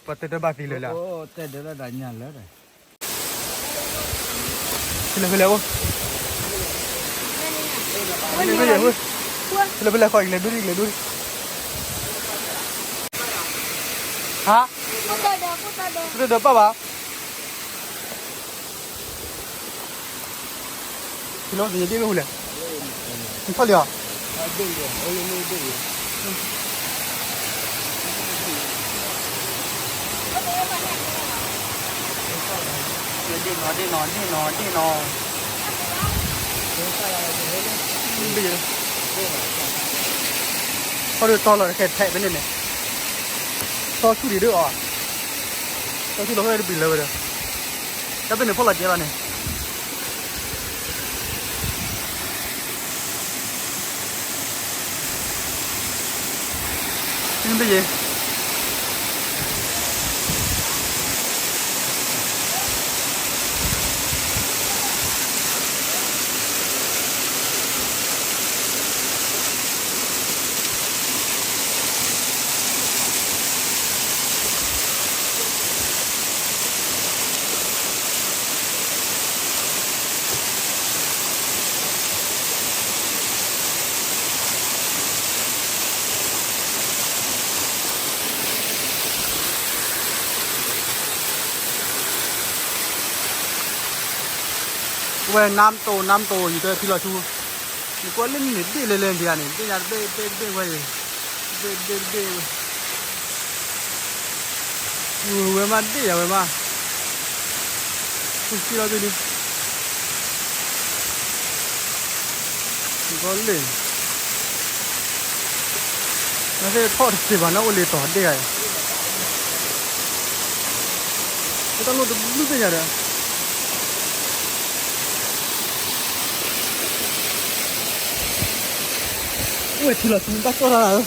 ပှၤတဲတဘၣ်သံလၢာ်လၢ, တဲဒၣ်တၢ်ညါလၢာ်, ဖဲလဲၣ်ဖဲလဲၣ်အိၣ်, ဖဲလဲၣ်ဖဲလဲၣ်ဃီ ယကလဲၤဒိၣ်ဒံး ယကလဲၤဒိၣ်ဒံး, ဟါ, တဒီးပၢ်ဘၣ် လီၤ ယဒ့ၣ်မ့ၢ်ဟူလဲၣ်, နထီၣ်လံဧါ, ဒ့ၣ်နီၤ ဒ့ၣ်နီၤ ဒ့ၣ်နီၤ ဒ့ၣ်နီၤ, ခီဒုးတီလီၤတခဲထဲးဖဲန့ၣ်န့ၣ်, တီဆူၣ်ဒံးဒုးအီၤ, တီဆူၣ်လီၤဖဲတဘံးလၢဝဲဒီး, တၢ်ဖဲန့ၣ်ဖီၣ်လီၤကဲလီၤန့ၣ် မ့ၢ်ယဲ, ဝဲနါမတိၤ နါမတိၤ ယတဲထံလီၤဆူ, ယကွၢ်လၢန့ၣ်ဒ့ၣ်လဲၤလဲၤဒံးဧါန့ၣ် ဒ့ၣ်ညါတဘ့ၣ်တဘ့ၣ်တဘ့ၣ်ဝဲအံၤ, တဘ့ၣ်တဘ့ၣ်တဘ့ၣ်ဝဲ, ဝဲမးဒ့ၣ်ယၤဝဲမး, ဆူၣ်လီၤသ့ၣ်ဒုး, ကီလ့ၣ် နသ့ၣ်ထီၣ်တစ့ၢ်ဘၣ် နအိၣ်လ့ၤတီၤဒ့ၣ်ဂၤအံၤ, ပတၢ်လိၣ်တဘျုးသ့ၣ်ညါဒီး, အိၣ်ဝဲထံလီၤဆူဘၣ်ကၠီၣ်တၢ်လၢ, လီၤ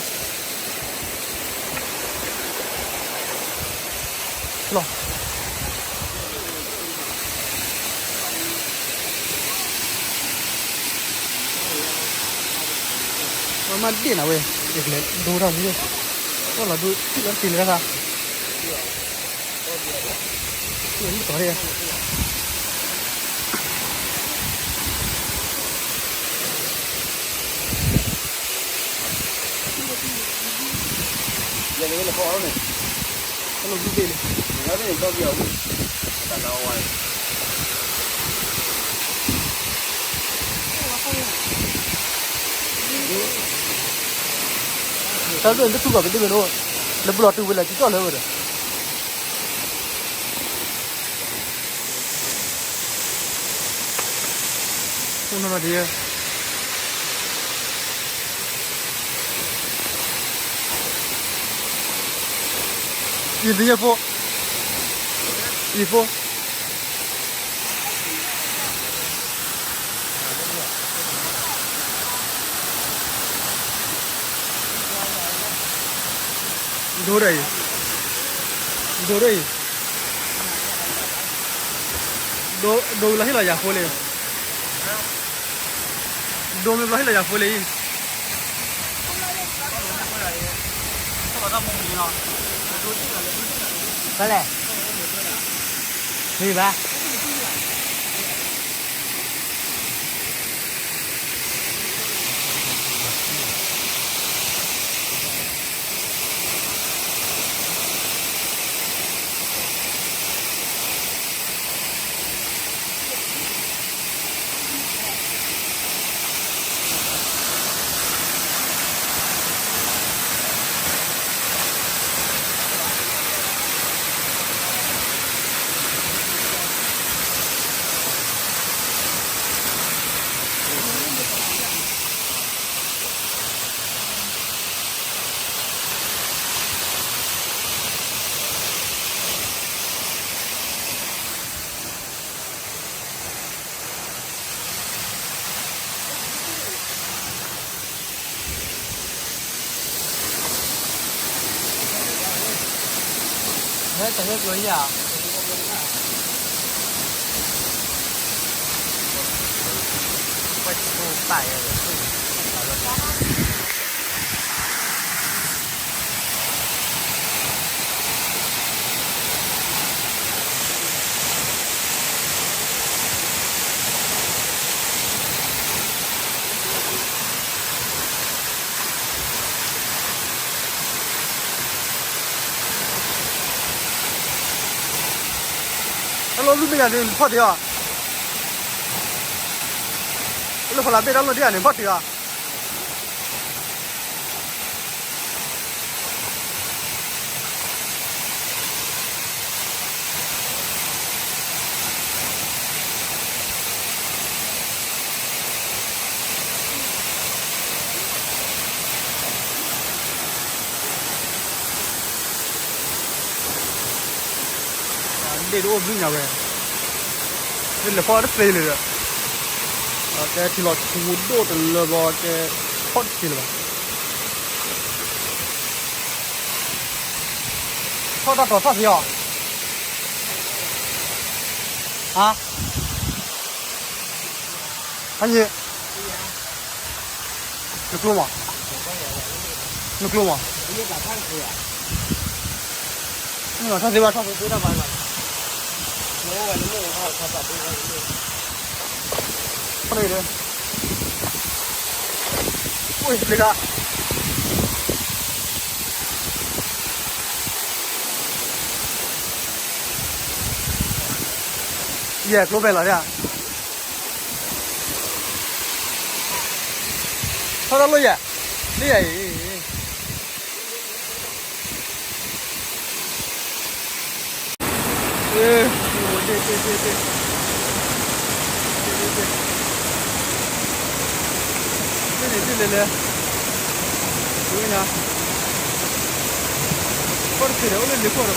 ပှၤမၤဒ့ၣ်နၤဝဲ, ယကလဲၤဒိတၢ်မူ, ပှၤလီၤဒိထံၣ်လီၤတ့ၢ်လၢတၢ်ခါ, ထံၣ်လီၤတ့ၢ်, ယၤန့ၣ်ဝဲလၢဃီအီၤန့ၣ်, တၢ်လိၣ်ဘုဘ့ၣ်န့ၣ်, ယၤန့ၣ်ဒီဘ့ၣ်အီၤဝဲ, တၢ်လီဝါန့ၣ် တၢ်ဘ့ၣ်တထူၣ်ဘၣ်ပဒ့ၣ်မ့ၢ်နီၤ, လၢပလီၤတုၤဝဲလၢကကီၢ်လၢဝဲဒီး, အိၣ်နီၤနီၤဒ်, အံၤသယဲၢ်ဖိ, အံၤဖိ ဒိဒီးအံၤ, ဒိဒီးအံၤ, ဒိ ဒိလီၤဟ့ၣ်လီၤယၤဖိလံ, ဒိမ့ၢ်ဘျီဟ့ၣ်လီၤယၤဖိလံအံၤ, ဖဲလဲၣ်, မ့ၢ်ဘၣ်. တၢ်လီၢ်လွံၢ်ဘ့ၣ်ယၤန့ၣ် ဖီၣ်တ့ၢ်အီၤ, လၢဖီလာ်ဘ့ၣ်တၢ်လီၢ်တ့ၢ်ယၤန့ၣ် ဖီၣ်တ့ၢ်အီၤ. ဒ့ၣ်တအိၣ်ဘျုးညါဝဲ, ဒ့ၣ်လဲၤဖီၣ်တသ့လၢၤဒီး, ကဲထံလီၤထူဒိၣ်တလၢဘျီ ကဲဖီၣ်တသ့လၢၤဘၣ်. ထီၣ်တၢ်တီၤထီၣ်သ့အီၤ, ဟါ, ဟါယ့ၢ်, နကျိမး, နကျိမး, ထီၣ်သ့ဘၣ် ထီၣ်သ့ဘၣ်, ထီၣ်သ့, အိၣ်လၢခါ ယဲၢ်ကျိဖဲလီၤဒၣ်, ထီၣ်တၢ်လီၢ်ယဲၢ်, လၢယဲၢ်အံၤ ဒ့ၣ်ဒ့ၣ်ဒ့ၣ်ဒ့ၣ်, ဒ့ၣ်ဒ့ၣ်ဒ့ၣ်, ဒ့ၣ်န့ၣ်ဒ့ၣ်လဲၣ်လဲၣ်, ဒိၣ်ညါ, ခီၣ်တချုးဒီး အိၣ်လၢလ့ခိၣ်ဒီးပှၤကါ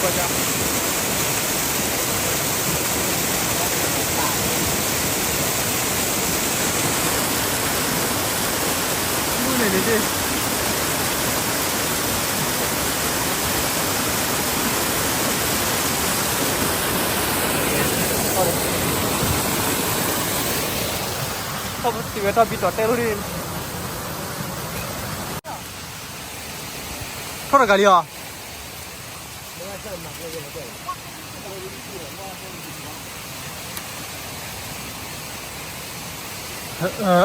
မုၢ်န့ၣ်န့ၣ်ဒ့ၣ်, ထီၣ်ပစံးဝဲတၢ်ဘံၣ်တီၤတဲလိၣ်ဒ့ၣ်, ထီၣ်တဂၤလံအီၤ, ပှၤမ့ၢ်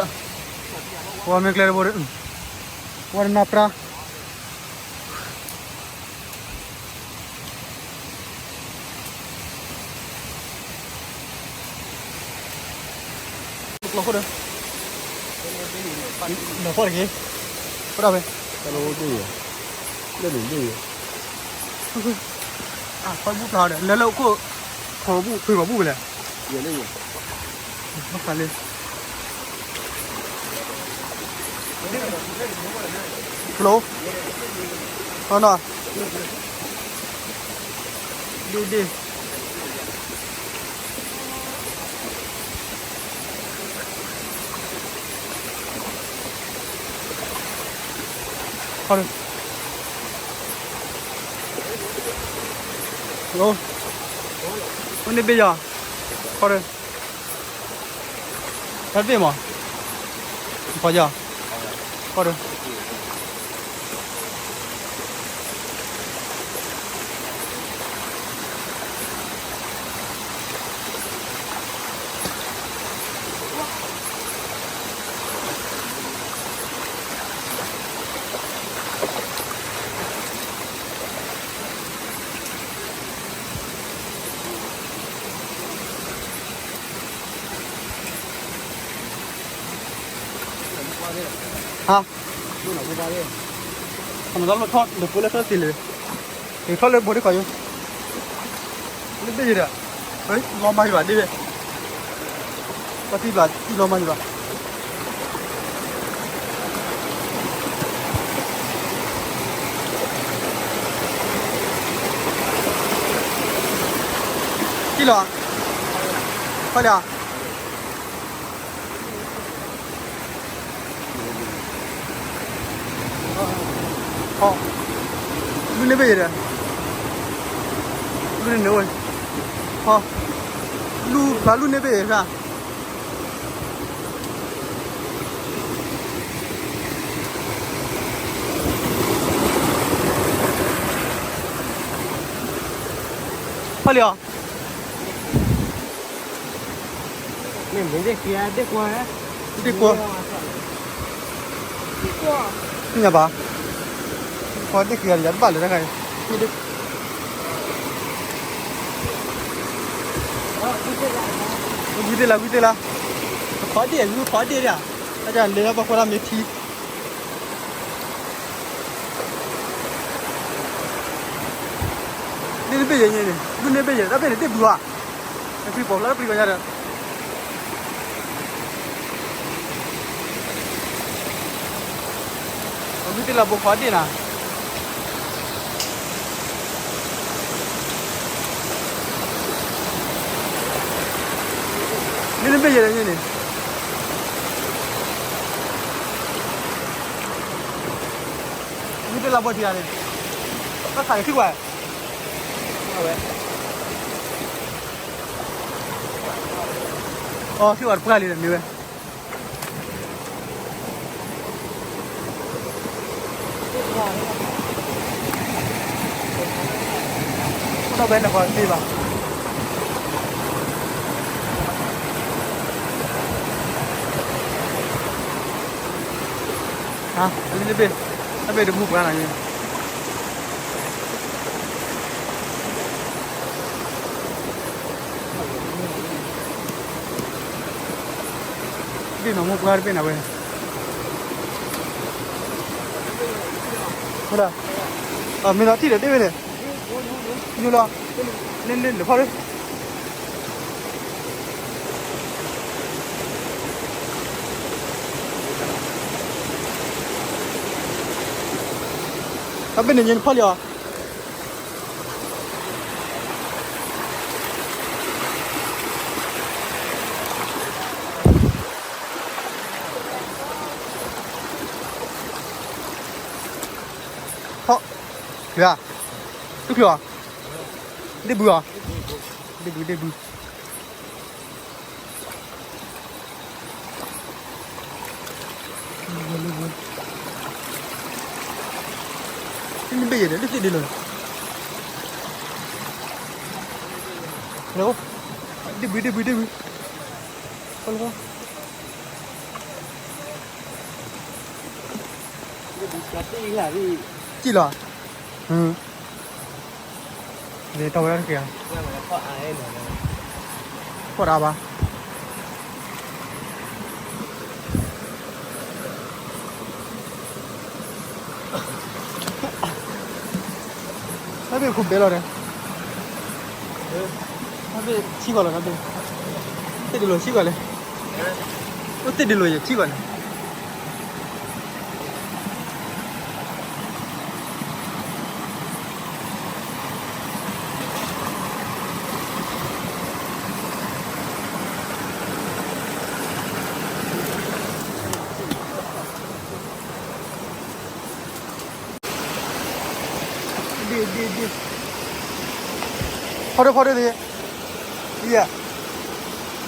ကျဲတဘိ, ပှၤတနၢ်ပြၢ် ကျိခိၣ်ဒီး, နဖီၣ်တက့ၢ်, ဖီၣ်ဒၣ်ဝဲ, လၢန့ၣ်ဒ်ယဲၢ်, ဖီၣ်ဘူၣ်ဖျါဒီး လၢလၢခိၣ်, ခိၣ်ဘူၣ် ဖုၣ်ကိာ်ဘူၣ်ဝဲလဲၣ်, ဖီၣ်ဖျါလံ, ကျိ, ဟီနီၤ, ဒ့ၣ်ဒ့ၣ် အိၣ်န့ၣ်ဘ့ၣ်ယီၤ, ခီဒီး, တၢ်တဘ့ၣ်မး, ခီယီၤ, ခီဒီး ဟါ, အမတၤလီၤထီၣ် ဒီးပှၤလၢထီၣ်တ့ၢ်လံ, ယထီၣ်လၢဘိဒ်ခီယိ, လၢဘ့ၣ်ယဲဒီး, လီၤမၢ်ယဘၣ်ဒ့ၣ်ဝဲ, ပှၤတံၢ်ဘၣ်တံၢ်လီၤမၢ်ယဘၣ် ထံၣ်လီၤ, ဖီၣ်လံဧါ, ဖီၣ်, လူန့ၢ်ဘ့ၣ်ယဲဒီး, လူန့ၢ်န့ၣ်ဝဲ, ဖီၣ်, လူဖျါလူန့ၢ်ဘ့ၣ်ယဲဒၣ် ဖီၣ်လံဧါ, မ့ၢ်မ့ၢ်ဒ့ၣ်ကွီ, သ့ၣ်ညါဘၣ်, ကွီဒ့ၣ်ကွီယၤ ယၤတဘၣ်လၢၤတခါအံၤ, မ့ၢ်ဒ့ၣ်, ဂုၢ်သ့ၣ်လၢ ဂုၢ်သ့ၣ်လၢ, ခီဒ့ၣ် ဂုၢ်ခီဒ့ၣ်ဒၣ်, တၢ်လဲၤလၢပှၤကွၢ်တၢ်မ့ၢ်ထံ, န့ၣ်တဘ့ၣ်ယဲၢ်န့ၣ်, ဂုၢ်န့ၣ်ဘ့ၣ်ယဲၢ် တၢ်ဘ့ၣ်န့ၣ်တဘ့ၣ်ဘုဧါ, နဖံးပိာ်ဖျါတပျံၤဘၣ်ညါဒီး အဂုၢ်သ့ၣ်လၢဘိခီဒ့ၣ်နၤ, န့ၣ်တဘ့ၣ်ယဲၢ်န့ၣ်, အဂုၢ်သ့ၣ်လၢဘိထံဂၤန့ၣ်, ဘၣ်ခးန့ၣ်ထံၣ်ကွၢ်, အဝဲ, အီ ထံၣ်ကွၢ်တပှၢ်လံဒီးမ့ၢ်ဝဲ ဒီးဘဲနကွၢ်သ့ဘၣ်, အလံတဘ့ၣ်, တၢ်ဘ့ၣ်တမူပှၤနၤန့ၣ်, ဘ့ၣ်နီၢ်မူပှၤတဘ့ၣ်နၤဝဲ, မ့ၢ်လီၤထံၣ်ဒီးဒ့ၣ်ဝဲန့ၣ်, ညိလီၤ, လၢလၢလၢဖီဒၣ် တၢ်ဘ့ၣ်န့ၣ်ညိနဖီလံအီၤ, ဟီ, ချုးဧါ, တချုးအီၤ, ဒ့ၣ်ဘုဧါ, ဒ့ၣ်ဘု ဒ့ၣ်ဘု တဘ့ၣ်ယဲၢ်ဒီး လၢသ့ၣ်ဒ့လိာ်, ဒ့ၣ်ဘု ဒ့ၣ်ဘု ဒ့ၣ်ဘု, စံၣ်လီၤ, လဲၤတီဝဲဒၣ်တက့ၢ်, ဖီၣ်တၢ်ဘၣ်. တၢ်ဘ့ၣ်ခိၣ်ဘဲလီၤဒီး, တၢ်ဘ့ၣ်ထံကီၢ်လီၤ, တၢ်ဘ့ၣ်, သ့ၣ်ဒ့လိာ်ထံကီၢ်လဲၣ်, အိၣ်သ့ၣ်ဒ့လိာ်ယဲၢ်ထံကီၢ်လဲၣ်. ဖီဒိၣ်ဖီဒ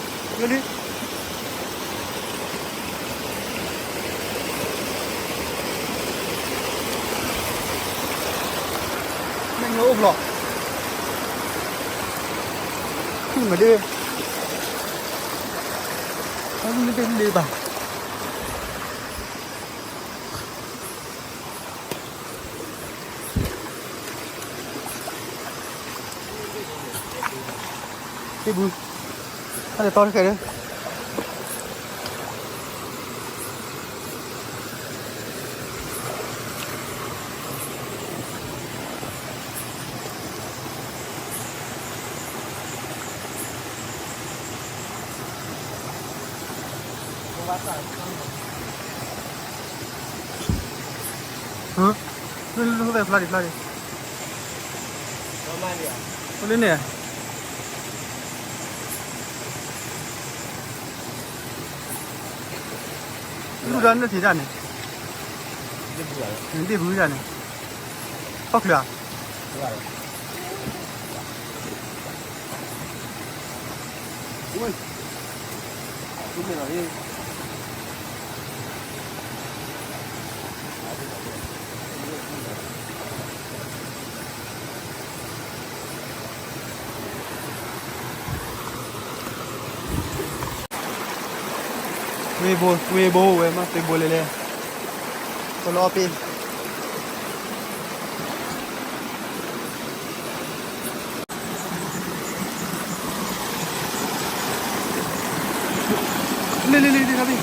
ိၣ်န့ၣ်, ယဲၢ်, လၢလံ မ့ၢ်ညိအိၣ်ဖျိ, မ့ၢ်ဒ့, မ့ၢ်ဒ့လံဘၣ်. ဒ့ၣ်ဘု, တၢ်လဲၤတီတခဲဒီး လၢလၢလၢဖျါဒံးဖျါဒံး, လၢန့ၣ်, လူၢ်ဒီးနထံၣ်တၢ်န့ၣ်, ဒ့ၣ်ဘုတၢ်န့ၣ်, ဖီချုးဧါ. ဝ့ၢ်ဘိ ဝ့ၢ်ဘိဝဲမ့ၢ်သုးဘိလဲၣ်လဲၣ်, ကလီပ့ၤ. လ့လ့လ့လ့လ့ မ့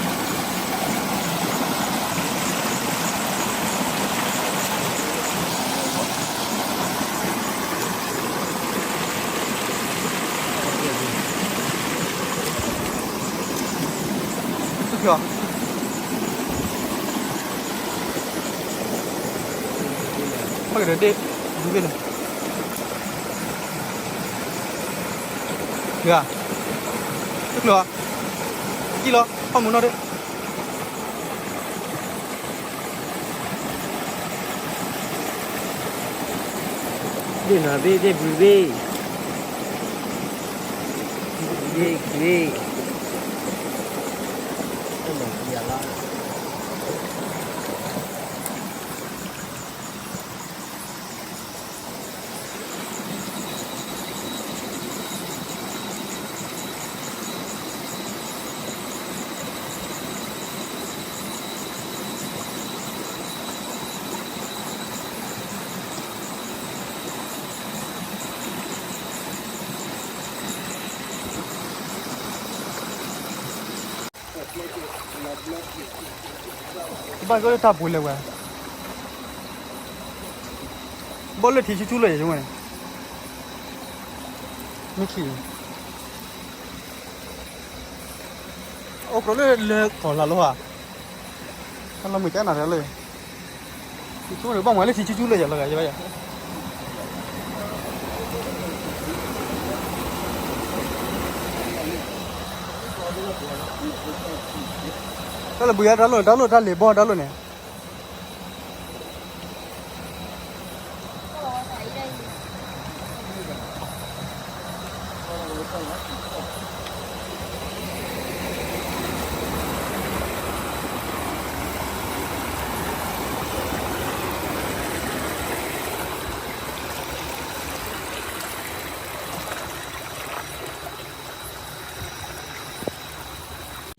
ၢ်ကဒဲးဒ့ၣ် ဒူဘ့ၣ်န့ၣ် ဂၤ တကျိၤ ကံၣ်လီၤ ဟီၣ်မူနီၣ်ဒ့ၣ် ဒ့ၣ်နီၢ်ဘ့ၣ် ဒ့ၣ်ဘုဘ့ၣ် ဒ့ၣ်ခွံ တၢ်မၤသံယၤလီၤ ဘၣ်ကီလၢတၢ်ပူၤလဲၣ်ဝဲ, ဘီလၢထံဆူၣ်ဆူၣ်လၢယၤဝဲန့ၣ်, မ့ၢ်ထံ, အိၣ်ကျိလၢလၢကီၢ်လၢ်လီၤဧါ, တၢ်လီၤမုၢ်ကနၣ်တၢ်လၢ ထံဆူၣ်န့ၣ် ဘၣ်မၤလၢထံဆူၣ်ဆူၣ်လၢယၤလီၤဂာ်ယဘၣ်ယၤ, တၢ်လၢဘုရားတၢ်လိၣ်န့ၣ် တၢ်လိၣ်တၢ်လံၤဘီတၢ်လိၣ်န့ၣ်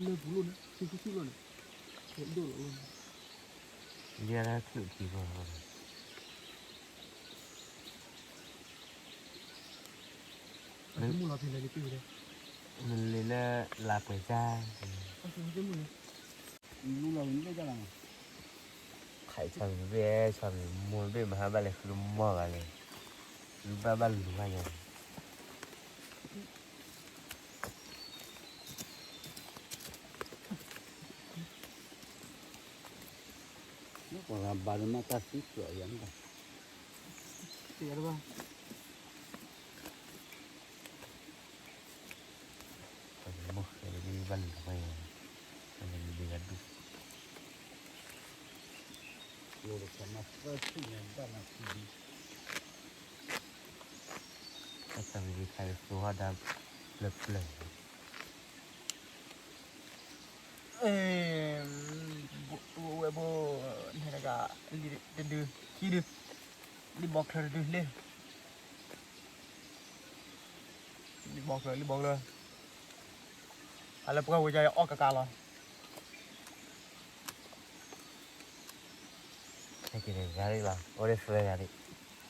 လၢပူၤလိၣ်န့ၣ် ထံဆူၣ်ဆူၣ်လိၣ်န့ၣ် ဒိၣ်လီၤလိၣ်န့ၣ် ယဲဒၣ်ချုးခံဘီ မ့ၢ်လီၤဖဲလဲၣ် နလံၤလၢလၢပှဲၤတၢ် လူလီၤဝံၤလၢတၢ်လီၤ, ခးဆီမံၤဘ့ၣ် ဆီမံၤမိၢ်ဘ့ၣ်မဟါဘၣ်လဲၤဃုတမီၢ်ဂၤလဲၣ်, ဃုဘၣ်ဘၣ်လူၤဘၣ်ယၤ, လၢပှၤဂၤဘါလၢမၤတၢ်သံကွံာ်အီၤယၤန့ၣ်ဘၣ် တဘၣ် တၢ်သးဝံၤခါအံၤသိဟီၣ်ဒါပျၢၤပျၢၤ, ဝဲဘိ နတဂၤ တဒု ခံဒု လံၣ်ဘီချၢတဒုလံ လံၣ်ဘီချၢ လံၣ်ဘီချၢ, အလၢပှၢ်ဝဲဒၣ်အီၣ်ကကါလီၤ, ဟဲက့ၤတဂၤဒ်လီၤ အိၣ်ဒီးသၢဂၤဒ်,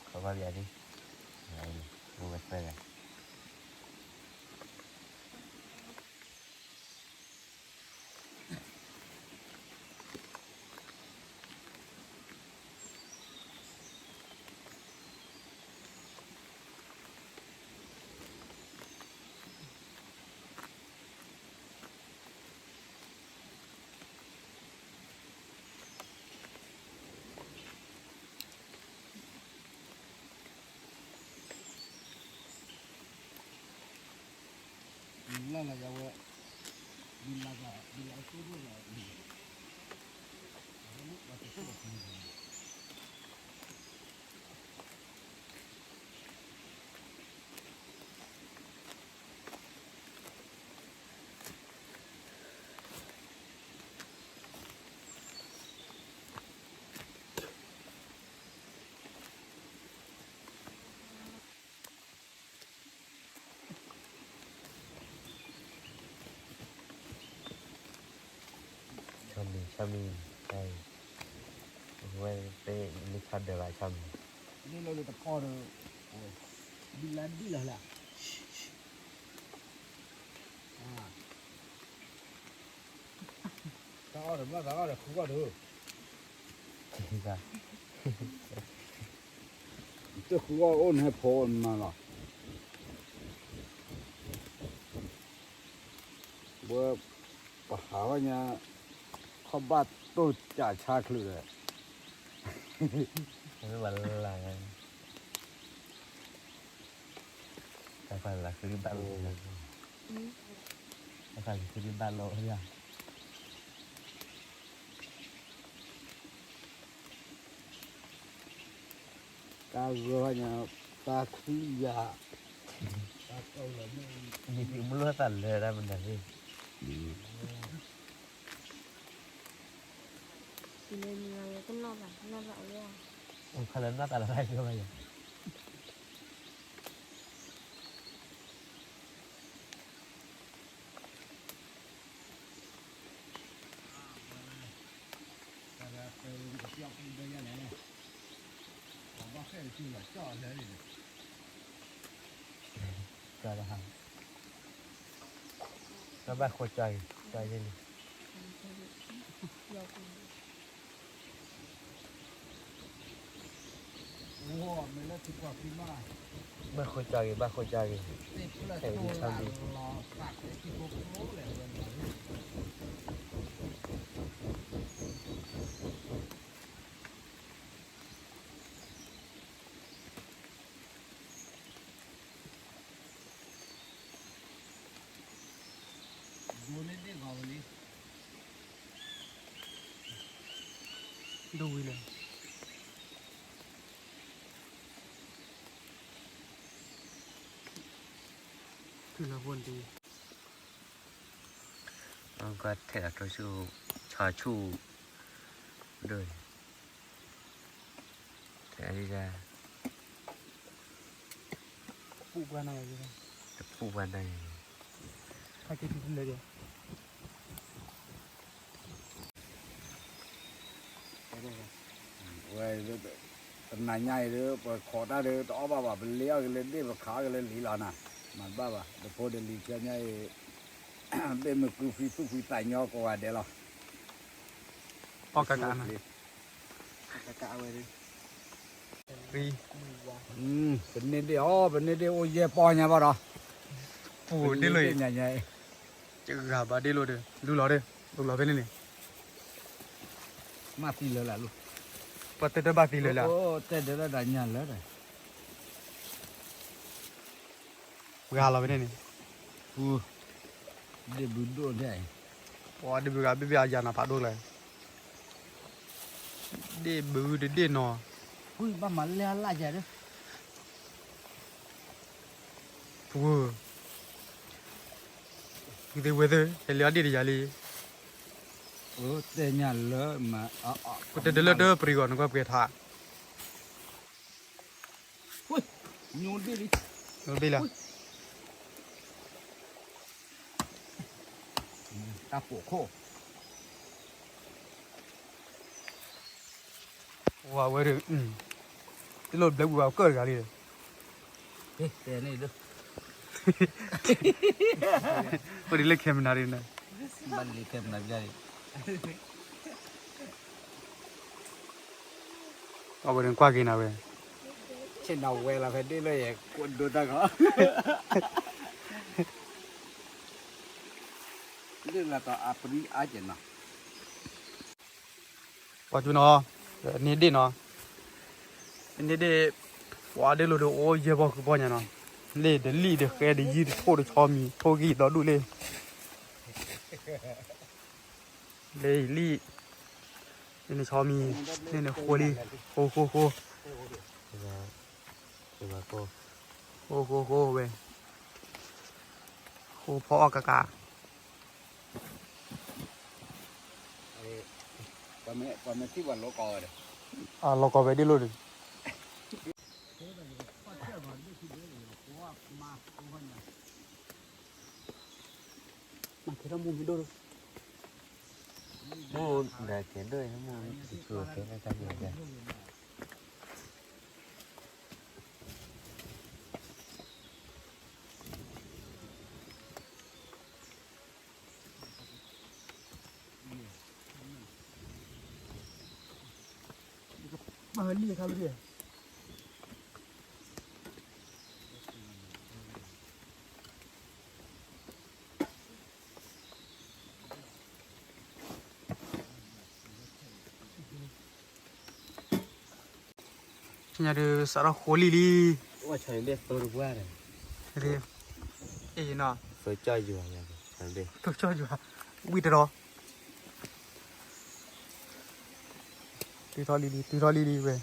ခီဘၣ်ပယၤဒ်, အိၣ်ဝဲသၢဂၤ လၢ်လၢ်ယဝဲ, ဒ်လၢ်ဒ်လၢ်အသိဒိၣ်လီၤ, ဆီမံၤ ဆီမံၤ, ဝဲသ့ၣ်မ့ၢ်ဆီဒၢးဘၣ်ဆီမံၤ, လၢလၢတခီဒီး, ဒ်လၢဒ်လၢလၢ, အ တၢ်အီၣ်ဒီးဘၣ်သးအီၣ်ဒီးဃုဂီၢ်ဒီး, တဃုဂီၢ်အိၣ်န့ၣ်ဖိနၤလီၤ. ဝဲ ပဟးဝဲညါ ခီၣ်ဘၣ်တိၢ်ကးဆါချုးဒီး, ဝဲလၢ တၢ်ဖးလၢဃုဘၣ်လီၤ, တၢ်ဖးလၢဃုဘၣ်လီၤ, တၢ်ဂီၤညါ တၢ်ခွံယၤ, ယမ့ၢ်လိၣ်သးလၢတၢ်မနုၤသ့ၣ်, ခါလၢနီၢ်သးလၢတၢ်ဂီၤဘၣ်ယၤ ကဘၣ်ဃိကၠီဂ့ၤ ကၠီဂ့ၤလံ ဘၣ်ဃိကၠီဂ့ၤ ဘၣ်ဃိကၠီဂ့ၤ ဖဲအံၤဆၣ်ဒံး ဒိဝံၤလၢ ထုးလီၤဖိနတံၤ အကထဲးလီၤထိၣ်ဆူၣ် ဆီဆူၣ် ဒိၣ်န့ၣ် ထဲးဒၣ် ပူၣ်ပှၢ်နၤ တပူၣ်ပှၢ်နၤ ဖးက့ၤတုၤလၢဒဲး ဝဲ တနၤညါအံၤဒီး ပခိးတၢ်ဒီး တအီၣ်ဘၣ်ဘၣ် ပလ့အီၣ်က့ၤလၢဒ့ၣ် ပခးအီၣ်က့ၤလၢလံာ်လီၤနၤ, မၤတဘၣ်ဘၣ် တဖိဒီးလံာ်ခဲညါအံၤ ဘ့ၣ်မုာ်ကုဖံသူၣ်ဖံသးညီကိးဂၤဒဲးလီၤ. အီၣ်ကကးနၤ ကကးဝဲဒီး ပန့ၢ်ဒ့ၣ်အီၤ ပန့ၢ်ဒ့ၣ်အိၣ်ယဲၢ်ပီၢ်ညါဘၣ်ဒီး ပူၤဒ့ၣ်လိာ်အံၤ ညါညါအံၤ ယဂၤဘၣ်ဒ့ၣ်လိာ်ဒီး လူလီၤဒီး လူလီၤဖဲန့ၣ်န့ၣ် မၤသံလၢာ်လၢာ်လီၤ ပှၤတဲတဘၣ်သံလၢာ်လၢာ် တဲဒၣ်တၢ်ညါလၢာ်ဒီး ပှၤလီၤဖဲန့ၣ်န့ၣ် ပူၤ ဒ့ၣ်ဘုဒိၣ်ဒဲး ပှၤဒ့ၣ်ဘုဂၤဘ့ၣ်ဘ့ၣ်အယၤနၤဖးဒိၣ်လဲၣ် ဒ့ၣ်ဘုတဒ့ၣ်နီၤ ဘၣ်မၤလဲၢ်အလၢ်ယၤဒီး ပူၤ ဝံၤသ့ဝဲသ့ ဟဲလၢအဒ့ၣ်တယၤလံ တဲညါလၢ ပတဲတလၢတပရံဂီၢ်နကွၢ်ပှဲၤထါ ညိဒ့ၣ်လံ ညိဘ့ၣ်လၢ တၢ်ပိာ်ခိၣ် ဝဲဝဲဒီး တလိၣ်ဘျဲပူၤဘၣ်ကၢၣ်တဂၤလံ တဲန့ၣ်ဒီး အိၣ်ဒ်လၢ camera ဒ်န့ၣ် ဘၣ်လံ camera ဘျါဒ် အဝဲဒၣ်ကွၢ်က့ၤနၤဝဲ ဆ့ၣ်နီၤဝဲလီၤဖဲဒ့ၣ်လၢယဲ ကွၢ်ဒိတၢ်ခီ ဒ့ၣ်လၢတၢ်အပရံအါကဲနီၤ ပှၤကၠူနီၤ န့ၢ်ဒ့ၣ်နီၤ န့ၢ်ဒ့ၣ် ပှၤဒ့ၣ်လိာ်ဒီးအိၣ်ယဲၢ်ပီၢ်ဃုပီၢ်ညါနီၤ လ့ၣ်တလံၣ်တဃဲတယုၢ်တထိၣ်တဆီမံၤ ထိၣ်ဂံၢ်ဒီဒူၣ်လ့ၣ် လ့ၣ်လံၣ် လ့ၣ်န့ၣ်ဆီမံၤ လ့ၣ်န့ၣ်ဃိလံ ဃိဃိဃိ ဃိဃိဃိဝဲ ဃိဖီအီၣ်ကကး ပှၤမ့ၢ်ထံၣ်ပှၤလိကီဝဲဒီး အလိကီဝဲဒ်လိၣ်ဒီး မ့ၢ်ကဲဒိၣ် မ့ၢ်ကဲဒိၣ် မ့ၢ်ကဲဒိၣ် လံခါလံ ညါဒီးစးထီၣ်ဃိလံလံ, အ့နီၤ, သုကၠီယွၤ, ဝံၣ်တရီ, တုၤထီၣ်လံလံ တုၤထီၣ်လံလံဝဲ, အိၣ်တဘိလံနီၤဒ်လဲၣ်.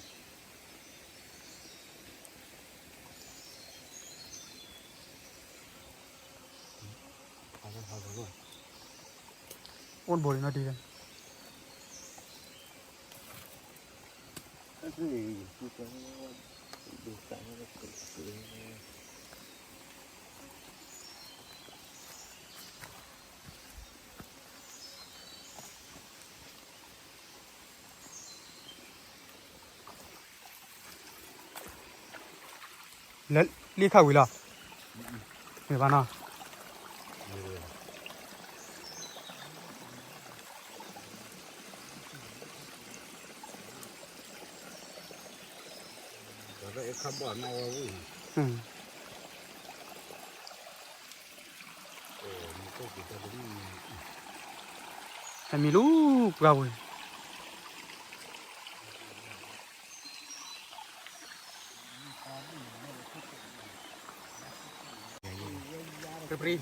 လၢလံခါဝံၤလီၤ, မ့ၢ်ဘၣ်နီၤ, တမံၤလူၤပှၢ်ဝဲ ကပြံ,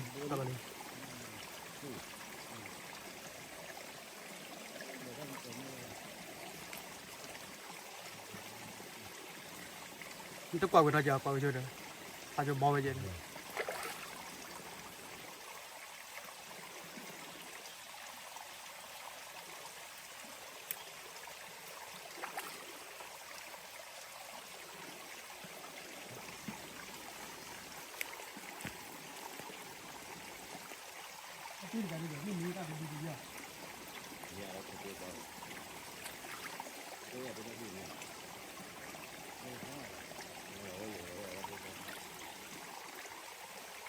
နတကွၢ်ဝဲထီၣ်ကၠီ ကွၢ်ဝဲဆိဒီး, ဟးကၠီဘီဝဲကဲန့ၣ်. ပဘိးဝဲဘိး, တၢ်ဝ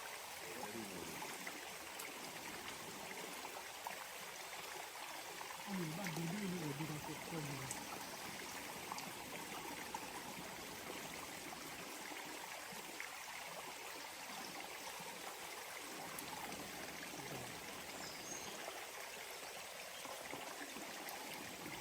ဲညါဖီ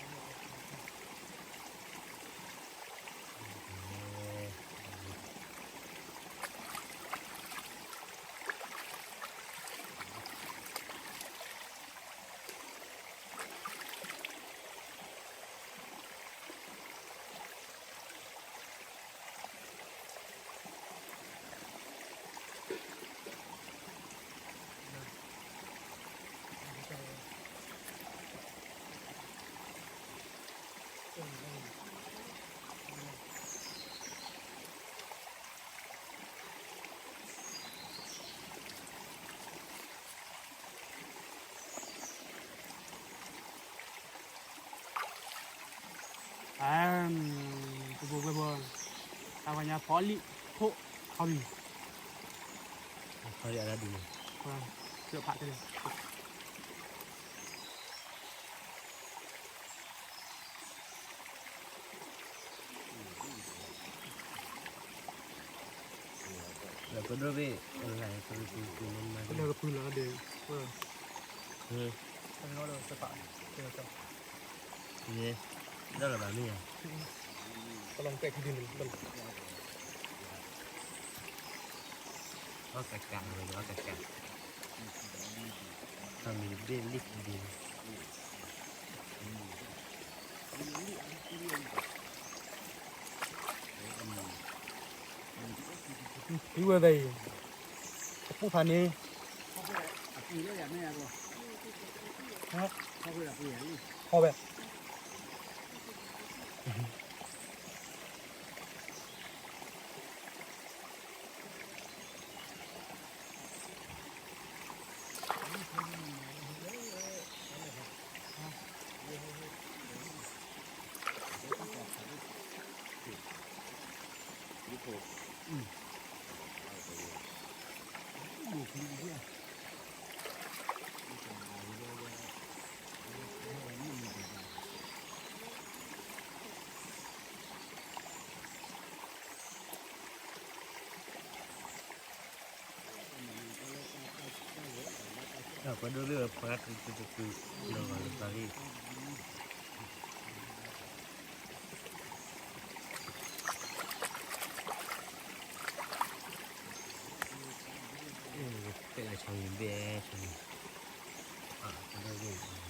လံၣ်ခိၣ်ခီဘံၣ်, ခီဘံၣ်အဒၣ်ဒ်န့ၣ်, ဖးတလၢ လၢကဖုလီၤဒီး, လၢကဖုလီၤဒီး, ဒၣ်လီၤဘၣ်မ့ၢ်ဧါ, ကလီၤတဲာ်ခံဒုန့ၣ်, အီၣ်ကကးဝဲဒီးအီၣ်ကကး, အမံၤတဘ့ၣ်လံၣ်ခံဒုန့ၣ် ဝဲသ့ၣ်အံၤ, အပူၤဖးန့ၣ်, ဟီဝဲ, ပှၤဒိၣ်သ့ၣ်ဝဲပှၤတတုၤတတုၤ လီၤဂာ်လၢပှၤဂ့ၢ် ဖဲလၢဆီမံၤဘ့ၣ် ဆီမံၤ ပှၤဒိၣ်သ့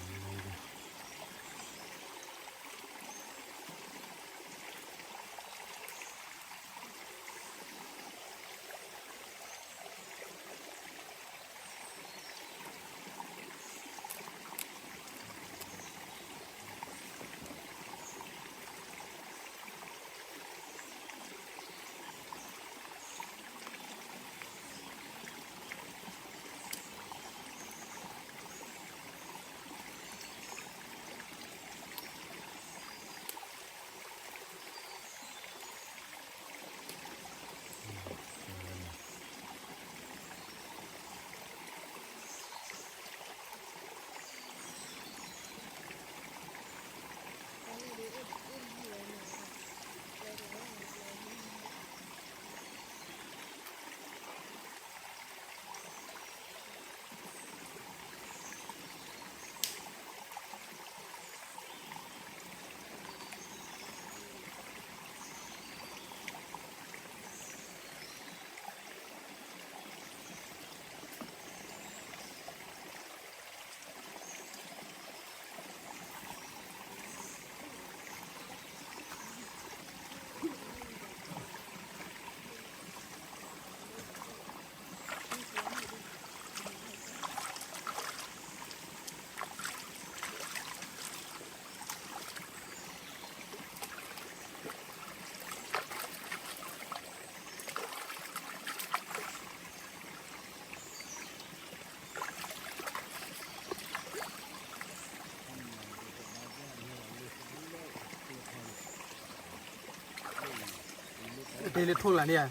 ၣ် တ့လၢထိၣ်လၢန့ၣ်,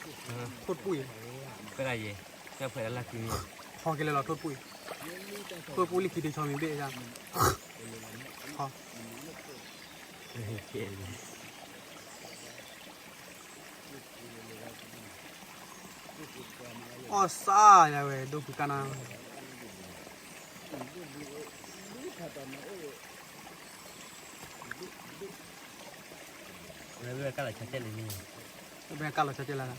ထိၣ်တပူၤအံၤ, ဖဲဒၣ်ယဲ, တၢ်ဖဲဒၣ်လၢ်က့ၤန့ၣ်, ဟီက့ၤလၢလီၤထိၣ်တပူၤအံၤ, ထိၣ်တပူၤလံခံတဆီမံၤဘ့ၣ်, ဟီ, အီၣ်စၢ်ယၤဝဲ ဒိၣ်ဖုကနၣ် ဝဲဘၣ်ကလီၤဆါတဲလၢန့ၣ်, ဝဲဘၣ်ကလီၤဆါတဲလၢ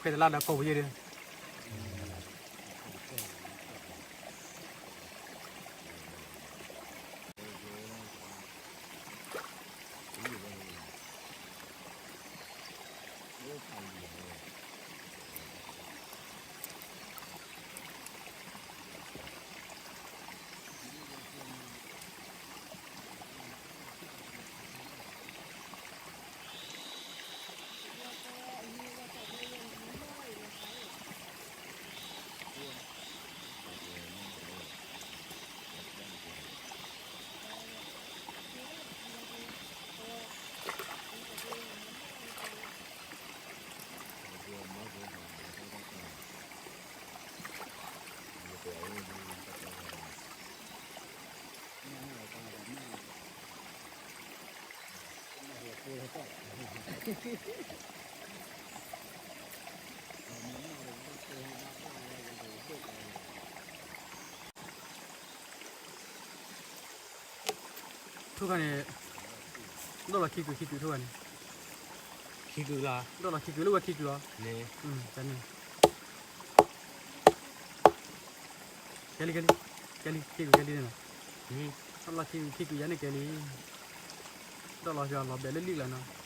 ဖဲတလါဒီးကိးပယဲၢ်ဒီး ထိၣ်ခါန့ၣ်, ဒိၣ်လီၤခံကုာ်ခံကုာ်ထိၣ်ခါန့ၣ်, ခံကုာ်လီၤ, ဒိၣ်လီၤခံကုာ်လၢဝဲခံကုာ်လီၤ, န့ၣ်, တၢ်န့ၣ်, ကဲလံ ကဲလံ, ကဲလံ ခံကုာ်ကဲလံန့ၣ်လီၤ, ဒိၣ်လီၤခံကုာ်ခံကုာ်ယၤန့ၣ်ကဲလံ, ဒိၣ်လီၤကလီၤဘဲလၢလံလီၤနီၤ.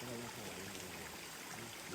တၢ်ဒံးအီၤ အါလံဧါဒုး, အါလံဧါဒုး, တစှၤသရၣ်ကီးလံလံ, တအါဘျီဘျီဒုး အီၣ်လၢတၢ်ည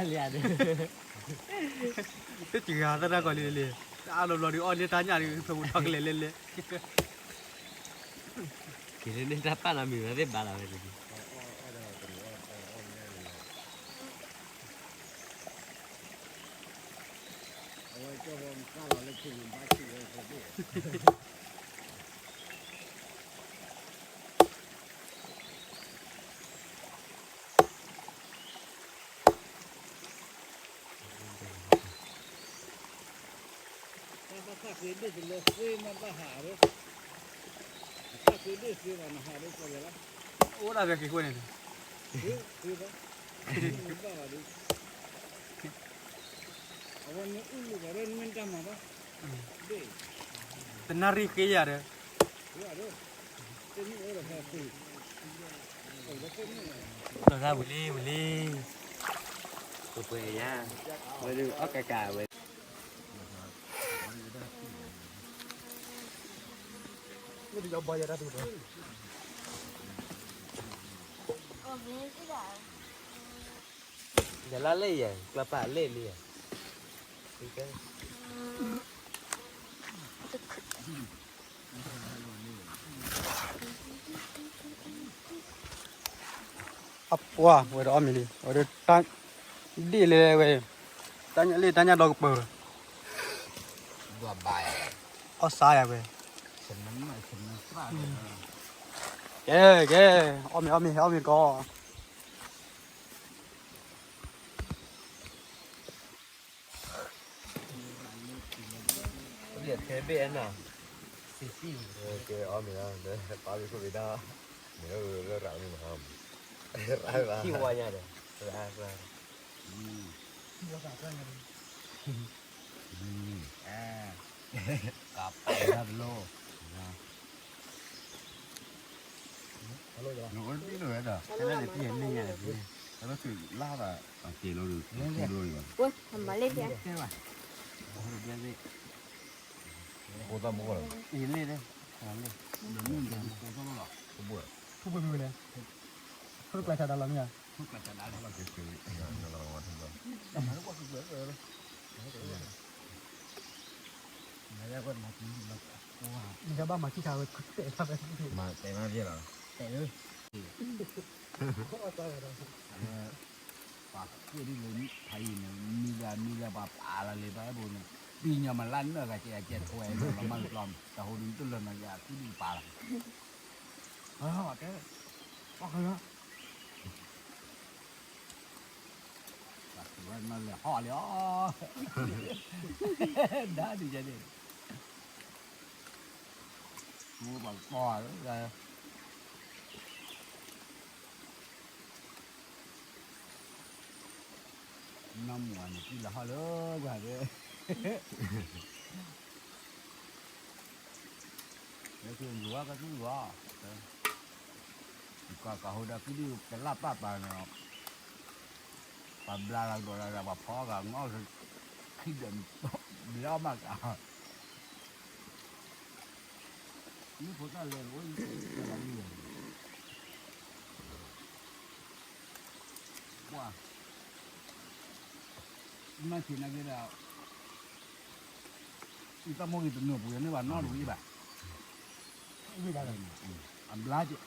ၣ်ဒုး သဝူထီကလဲာ်လဲာ်လဲာ်, က့ၤလၢန့ၣ်တၢ်ပာ်လီၤမံၤဝဲသ့ၣ်ဘၣ်လီၤဝဲဒၣ်, အဝဲကၠီဘီမကၢ်လီၤလၢခံန့ၣ် ဘၣ်ဆံၣ်ဝဲတဘ့ၣ် တၢ်ဘၣ်ဃးဃ့ဒိၣ်တလၢဃ့မ့ၢ်ဘၣ်ဟးဒီး, တၢ်ဃ့ဒိၣ်ဃ့ဘၣ်နဟးဒီးကီၢ်လဲၣ်လီၤ, အိၣ်ဒၣ်ဝဲက့ၤဃိန့ၣ်, ဃ့ဘၣ်, ဘၣ်ဘၣ်ဒီး, အဝဲမ့ၢ်အူလူၢ်ဘၣ်ဒီးမ့ၢ်တၢ်မၤဘၣ်, တနၣ်ရံၣ်ဃ့ယၤဒီး, ဒီးသၣ်ဝံၤလံဝံၤလံ, ပှဲၤပှဲၤယၤ, ဝဲဒုးအီၣ်ကးကးဝဲ ယလါလဲၣ်ယဲ ကျီပာ်လဲၣ်လံယဲ, အပှၤ ဝဲဒၣ်အီၣ်မ့ၤလံ, ဝဲဒၣ်တၢ် ဒ်လဲၣ်ဝဲ, တၢ်ညၣ်လံ တၢ်ညၣ်ဒီကပၢၤ, အီၣ်စါယၤဝဲ, ကဲ ကဲ, အီၣ်မ့ၤ အီၣ်မ့ၤ အီၣ်မ့ၤကီး ထဲဘ့ၣ်အဲၣ်နၤ, ကဲအီၣ်မ့ၤလီၤ, ပာ်လံခိၣ်ကဒါ, မ့ၢ်လၢရၤန့ၣ်မဟါ, ထံဝါညါဒီး, ကပာ်တၢ်တလိၣ်, နအိၣ်တဘ့ၣ်လၢၤဝဲဒီး, ဖဲလၢနတံၢ်ယၤန့ၢ်ညါန့ၣ်, တၢ်လၢသုးလၢ်ဘၣ်, အက့ၤလီၤဒုး, မၤလ့ၣ်ဖဲ, ဖိသၣ်မူကီၢ်လီၤ, အံၤလ့ၣ်, ဖိဘိၣ်, ဖိဘိၣ်လဲၣ်, ဖိတကျါဆါဒၣ်လီၤမ့ၢ်ဧါ နကဘၣ်မၤ ပှၤကွၢ်ဒ်လဲၣ် ဖးယံၤန့ၣ် မံလၢမံလၢပှၤပာ်လီၤလံ ဘၣ်အဲၣ်ဘိန့ၣ် ပံၤညီမၤလၢနၢ်ဂၤ ကဲကဲထွဲလီၤမၢ်လီၤ တဟိဒုတလၢာ်နီၤ ယၤကုဒုပာ်လီၤ အကဲ ပှၤကလၢ ပှၤသူဝဲနီၤလဲၤဟီၣ်လံအီၤ ဒါဒ်ယဲန့ၣ် မူပှၤကီၢ်လၢ နီၢ်မူအန့ၣ် ပံၤလၢဟီၣ်လၢပှၤသ့ၣ် လၢကလူၤဝဲကသူၣ်ဂီၤ ကီၢ်ကဟိဒီး ကုဒုကလၢ်ပာ်ပာ်န့ၣ် ပှၤဘျါလီၤကဒီးလီၤ ပှၤဖီဂာ်ငီၢ် ခံဒၢး ဘျါမးက မ့ၢ်ဖိသၣ်လဲၤ အိၣ် ကွၢ် မၤဆံးနာ်က့ဒီး ယတၢ်မိၣ်ဂ့ၤတနုာ်ပူၤ ယန့ၢ်ဘၣ်နီတဝံၤဘၣ် အဘျါက့ၤ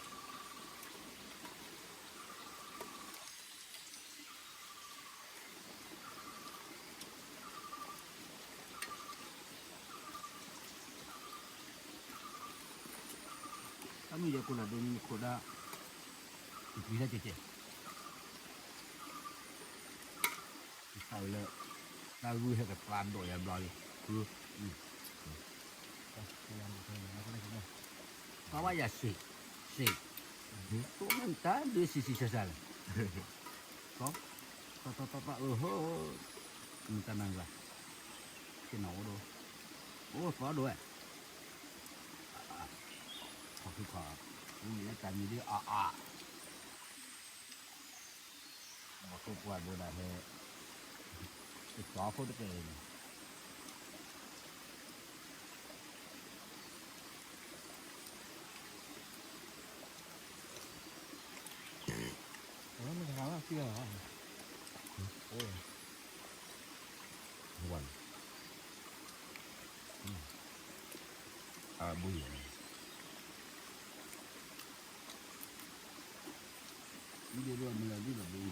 တၢ်မ့ၢ်ယဲကိးလၢဒိနံၤခိၣ်ဒၣ် တပျံၤတၢ်ကဲကဲ တၢ်ဝဲလၢ တၢ်ဂုၢ်ဟဲကကျါဒိးယၤဘျီလံ ပှၤဘၣ်ယၤစ့း စ့း တိၢ်မ့ၢ်တၢ်ဒုးစံးစံးစၢ်စၢ်လၢ တီတီတီတီ အဟၢ မတၤနၤဂၤ က့ၤနၤအိၣ်ဒိၣ် အိၣ်သီဒိၣ်ဝဲ ခီၣ်ဖံးခီၣ် မ့ၢ်လၢတၢ်မံၤဒ်အါအါ ဘၣ်ခိၣ်ပှၢ်ဘိဒၣ်ဟဲ တကီၤခိၣ်တကဲအံၤန့ၣ် မ့ၢ်တဂၤဘၣ်သံလီၤ အိၣ် ဝါ အဘုယၤ ဒ်ဒိၣ်မလၢဒ်လီၤဘု ပှ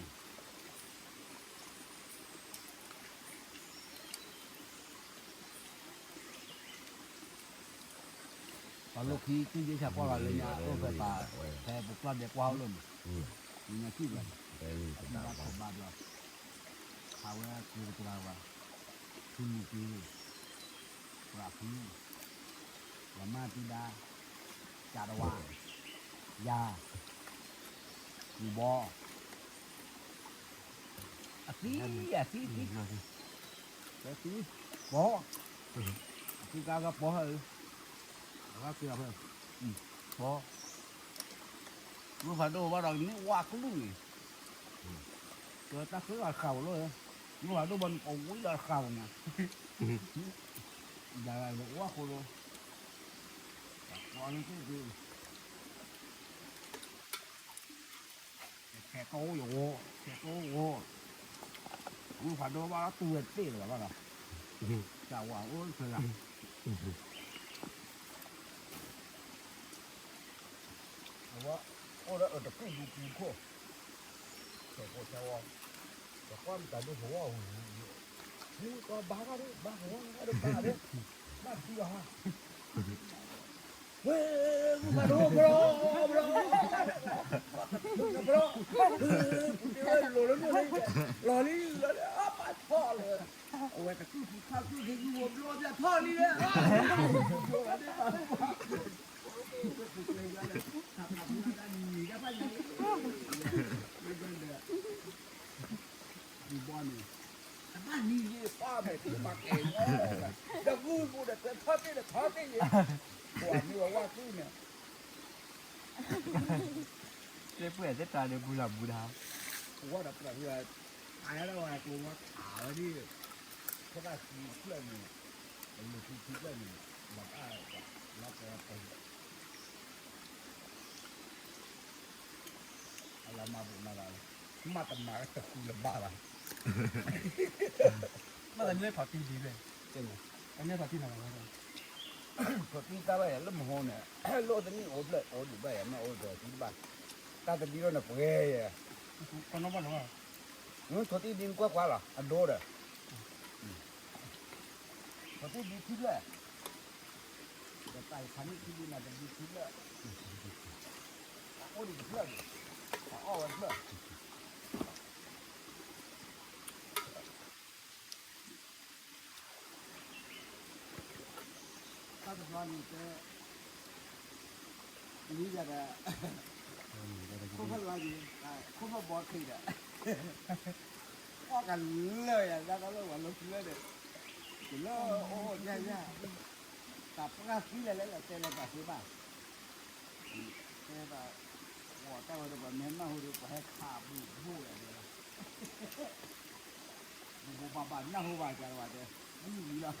ၤလိၣ်ခံ ကုၢ်ယ့ၢ်ဆၣ်ကွၢ်ဂၤလၢညါ အိၣ်ဖဲပှၤ ဖဲပကျီၢ်ဒဲးကွၢ်အိၣ်လၢန့ၣ် ညါထံၣ်ဘၣ် ဘၣ်ခိၣ်ဘၣ်ဘျီ ခးဝဲကုၤတကလးဝဲ ထူမူက့ၤ သရၣ်ဖု လီၤမၢ်တံဒါ ကၠးတဝါ ယၤ ကူဘီ အသံ အသံ သံ သံ ပီ အသံကါကပီ အဂၤက့ၤဖဲ ပီ မုၢ်ဖးဒိၣ်ဘၣ်ဒီးန့ၣ်ဝါကလုၢ်န့ၣ် ကတၢ်ဃ့အီၤတဃာ်ဝဲလီၤ မုၢ်ဖးဒိၣ်ဘၣ်န့ၣ် ပဝံလီၤတဃာ်ဝဲမး ဒၣ်ဝဲဝါဃိလီၤ ပှၤန့ၣ်သ့ၣ်သ့ၣ် ဆဲးတီယဂီၢ် ဆဲးတီဂီၢ် မုၢ်ဖးဒိၣ်ဘၣ်တူၢ်ဝဲတ့ၢ်လၢၤဘၣ်ဒီး ကၠးဝါအိၣ်တဖျၢၣ်လၢ အဝဲ အိၣ်ဒီးအတကူၣ်ပူၤပူၤခိၣ် ဆဲးဖိဆဲးဝါ ပကွၢ်မတၤဒိၣ်ဖဝီၣ်ဝံၤ မူကီဘါတၢ်ဒိၣ် ဘါဖဝီၣ်တၢ်ဒိၣ်ဘၣ်ဒီး ဘၣ်ထံအီၤဟါ ဝဲ မုၢ်ဖးဒိၣ်ဘျီ ဘျီ ဘျီ ပူၤတ့ၢ်ဝဲလိၤလၢမုၢ်န့ၣ် လီၤလံ လီၤလံ အပာ်ထီၣ်လၢ အဝဲတကူၣ်ဖူခါကူၣ်က့ၤကူၣ်ဝဲဘျီဘျီထီၣ်လံလၢ ဘီန့ၣ် တဘၣ်နံၤယ့ၢ်ပၢ်မဲာ်ထံမၤကဲၤနီၤ ဒီးဂုၢ်ပူၤဒီး ထီၣ်တ့ၢ်ဒီးထီၣ်တ့ၢ်ယ့ၢ် ပှၤမ့ၢ်ဝဲဝါကုၢ်န့ၣ် သ့ၣ်ပှဲၤသ့ၣ်တၢ်န့ၣ် ပူၤလၢ်ပူၤတၢ် ပဝဲဒီးပှၤဝဲ အါလၢဝဲကျိဝဲခးဝဲဒ် ဖိသၣ်ခံဖျၢၣ်န့ၣ် အလူၤခံခံဖျၢၣ်န့ၣ် ဘၣ်တၢ်လီၤကဲပှၤ အလီၤမၢ်ဘူးမးလီၤလီၤ မၤတမၤတဃုလၢၤဘၣ်ဘၣ်. မ့ၢ်တမ့ၢ်ထီၣ်တံၢ်ဒံးဘၣ်, တမ့ၢ်ထီၣ်တံၢ်နီၤဘၣ်, ထီၣ်တံၢ်တၢ်ဘၣ်ယၤလၢမဟိန့ၣ်, လၢအိၣ်တနံၣ်အိၣ်ဖျၢၣ်အိၣ်ဒံးဘၣ်ယၤ မ့ၢ်အိၣ်ထီၣ်တံၢ်တဘၣ်, တၢ်တဒံၣ်လီၤန့ၣ်ပှဲၤယဲ, ထီၣ်တံၢ်ဒံးနကွၢ်ကွၢ်လီၤ အဒိဒီး ပသ့ၣ်ဒုးထံဖျၢၣ်, ပတၢ်ယခါန့ၣ်ထံဒုးနၤတဒုးထံဖျၢၣ်, အအိၣ်ဒံးတဖျၢၣ်ဒံး, အအီၣ်ဝဲတဖျၢၣ်, တၢ်တဘျီန့ၣ်တဲ လံယၤဒီး ခိၣ်ဖျၢၣ်လါယံၤ, ခိၣ်ဖျၢၣ်ဘီတခ့ဒီး အီၣ်ကလၢာ်ယၤ ဒၣ်တၢ်လၢဝဲလၢဖျၢၣ်ဒီး တုၤလၢအိၣ်အိၣ်ယၤယၤ, တၢ်ပှၢ်သံလဲၤလဲၤလဲၤတဲလဲၤတၢ်သ့ဘၣ်, တဲဘၣ်, ပှၤတၢ်ဝဲဒီးပှၤမ့ၢ်နၢ်ဟူဒီး ပှၤဟဲခးဘူးဘူးယၤဒီး ဘူးဘူးဘၣ်ဘၣ်နၢ်ဟူဘၣ်ကၢ်လီၤတဲ, ဝံၤဝံၤလီၤ တၢ်ဘၣ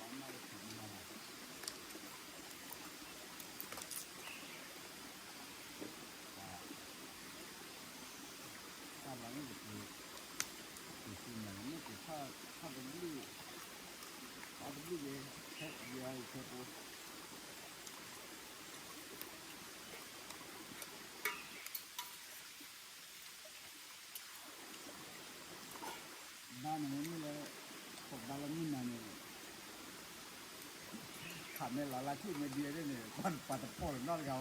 ်န့ၣ်တက့ၢ်, က့ၤဆူမဲာ်န့ၣ် မ့ၢ်က့ၤထီၣ်တဘျုး, ထီၣ်တဘျုးက့ၤ, ဟဲက့ၤအံၤခဲကိး, ဘၣ်န့ၣ်မ့ၢ်လၢ, ခိးဘၣ်လၢမုၢ်နၤန့ၣ်, ခးမ့ၢ်လီၤလၢခံမ့ၢ်ဒ်န့ၣ် ပှၤတပိာ်လီၤနီတဂၤဘၣ်,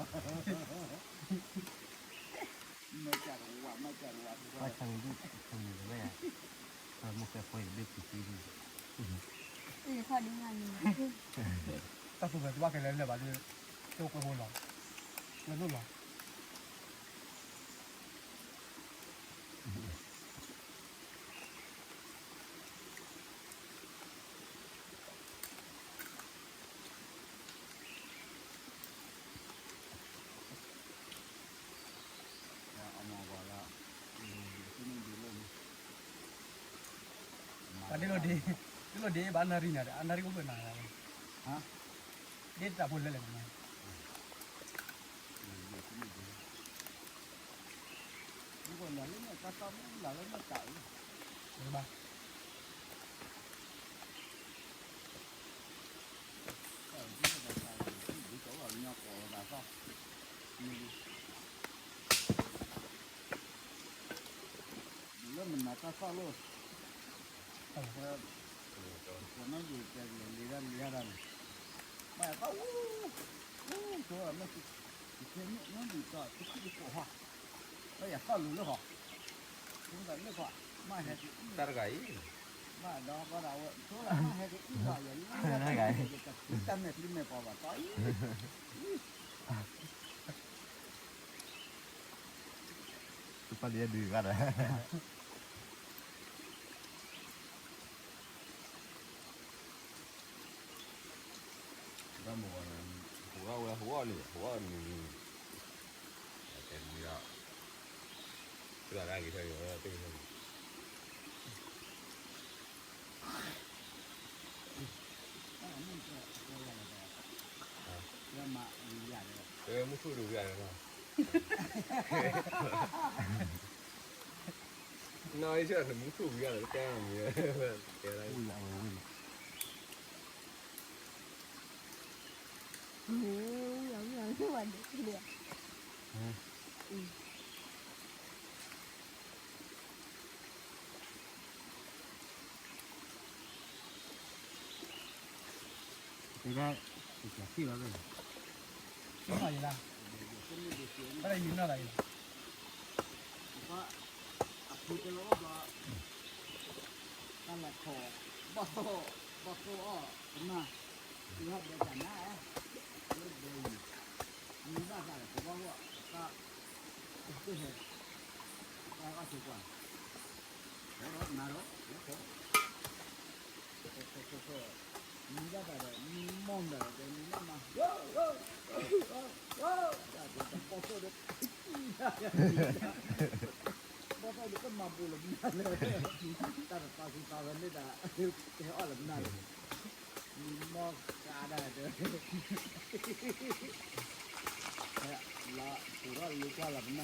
မ့ၢ်ကၢ်တဝါ မ့ၢ်ကၢ်တဝါ, မ့ၢ်ကၢ်တဝါ, မ့ၢ်ကၢ်တဝါ, တၢ်သူၣ်ဖှံသးညီ တၢ်သူၣ်ဖှံသးညီကလဲၤလၢာ်ဘၣ်ဒီး, ကၠိကွဲးဖိလီၤ, လၢလိၣ်လီၤ. ပှၤဒ်လိၣ်ဒ့, ဒ်လိၣ်ဒ့ဘၣ်နၣ်ရံၣ်န့ၣ် အနၣ်ရံၣ်အိၣ်ဖျၢၣ်နၤ, ဒ်တၢ်ဖိလဲၤလဲၤန့ၣ်, ဘၣ်, လၢမနၤတၢ်သီၣ်လိၣ်, ပှၤနီၣ်ယိၤတဲလီၤလံၤဒၣ်လံၤဒၣ်န့ၣ်, ဘၣ်ယၤသီၣ်ဝူ, ဝူ, မ့ၢ်, နီၣ်ယိၤတီၢ်တခူတကိးဟီ, ဘၣ်ယၤသီၣ်လိၤလၢဟီ, မ့ၢ်လၢကီး, မ့ၢ်ဟဲက့ၤအံၣ်, တၢ်တဂၤအံၤ, ဘၣ်ဒီးဘၣ်ဒီးဝဲ, မ့ၢ်ဟဲက့ၤအံၣ်ဘၣ်ယၤလံ, တၢ်မဲာ်ချံမဲာ်ပှၤဘၣ်တီၢ်အံၤ တပၢ်လံဒုးဂၤဒီး, ဘၣ်မုၢ်ဂီၤန့ၣ်, ဟူးဂီၤဝဲဟူးဂီၤန့ၣ်, ဟူးဂီၤန့ၣ်, တဲမံဒီး, တဘၣ်ဒၣ်ဂ့ၤဆၢဂ့ၤဝဲတဂ့ၤဆၢဂ့ၤ မုၢ်ဆူၣ်ဒိၣ်ဝံၤလီၤ, နီၢ်အံၤဆၢနမုၢ်ဆူၣ်ဝံၤလီၤ တဲနမံၤ, တဲလၢ, တဲဒၣ်, တကးသ့ၣ်လီၤ, သ့ၣ်လီၤယလၢ, ဘၣ်လၢယနီၢ်လၢယလၢ, အဖိတဲလီၤအိၣ်ဘျီ, တၢ်လီၤခီ, ဘီၣ်သိၣ်, ဘီၣ်သိၣ်အီၣ်, ကနၣ်, ယဟဲဒဲးတၢ်နါ, လၢဒဲးအံၤ, မ့ၢ်ဘၣ်သးဒီးကဘီၣ်ဂီၢ်, တၢ်, တဟဲ, တၢ်အီၣ်ဆိကွၢ်, ဒီးနၤဒီး, မ့ၢ်ဘၣ်သးဒီး မ့ၢ်မီၢ်မတၤဒီး တဲမ့ၢ်ဘၣ်မၤ, တၢ်တဲတဘီၣ်သိၣ်ဒီး, ဘီၣ်သိၣ်ဒီးကမၤဘူးလၢမနုၤလဲၣ်, တၢ်တပာ်သူၣ်ပာ်သးန့ၣ်တၢ်, ကဟဲအီၣ်လၢမနုၤလဲၣ်, မ့ၢ် အီၣ်မ့ၤအီထံဝံၤလံနီၤ,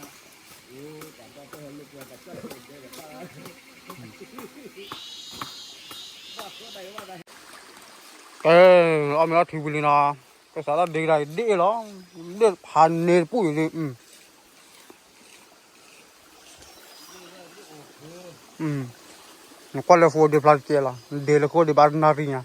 ကစးထီၣ်ဒ့ကဒါဒ့လီၤ, ဒ့ဖးန့ၢ်တပူၤအံၤလံ, နကွၢ်လၢဃိဒ့ဖျါတကဲလီၤ, ဒ့လၢဃိဒ့ဘၣ်တနၣ်ရံၣ်ညါ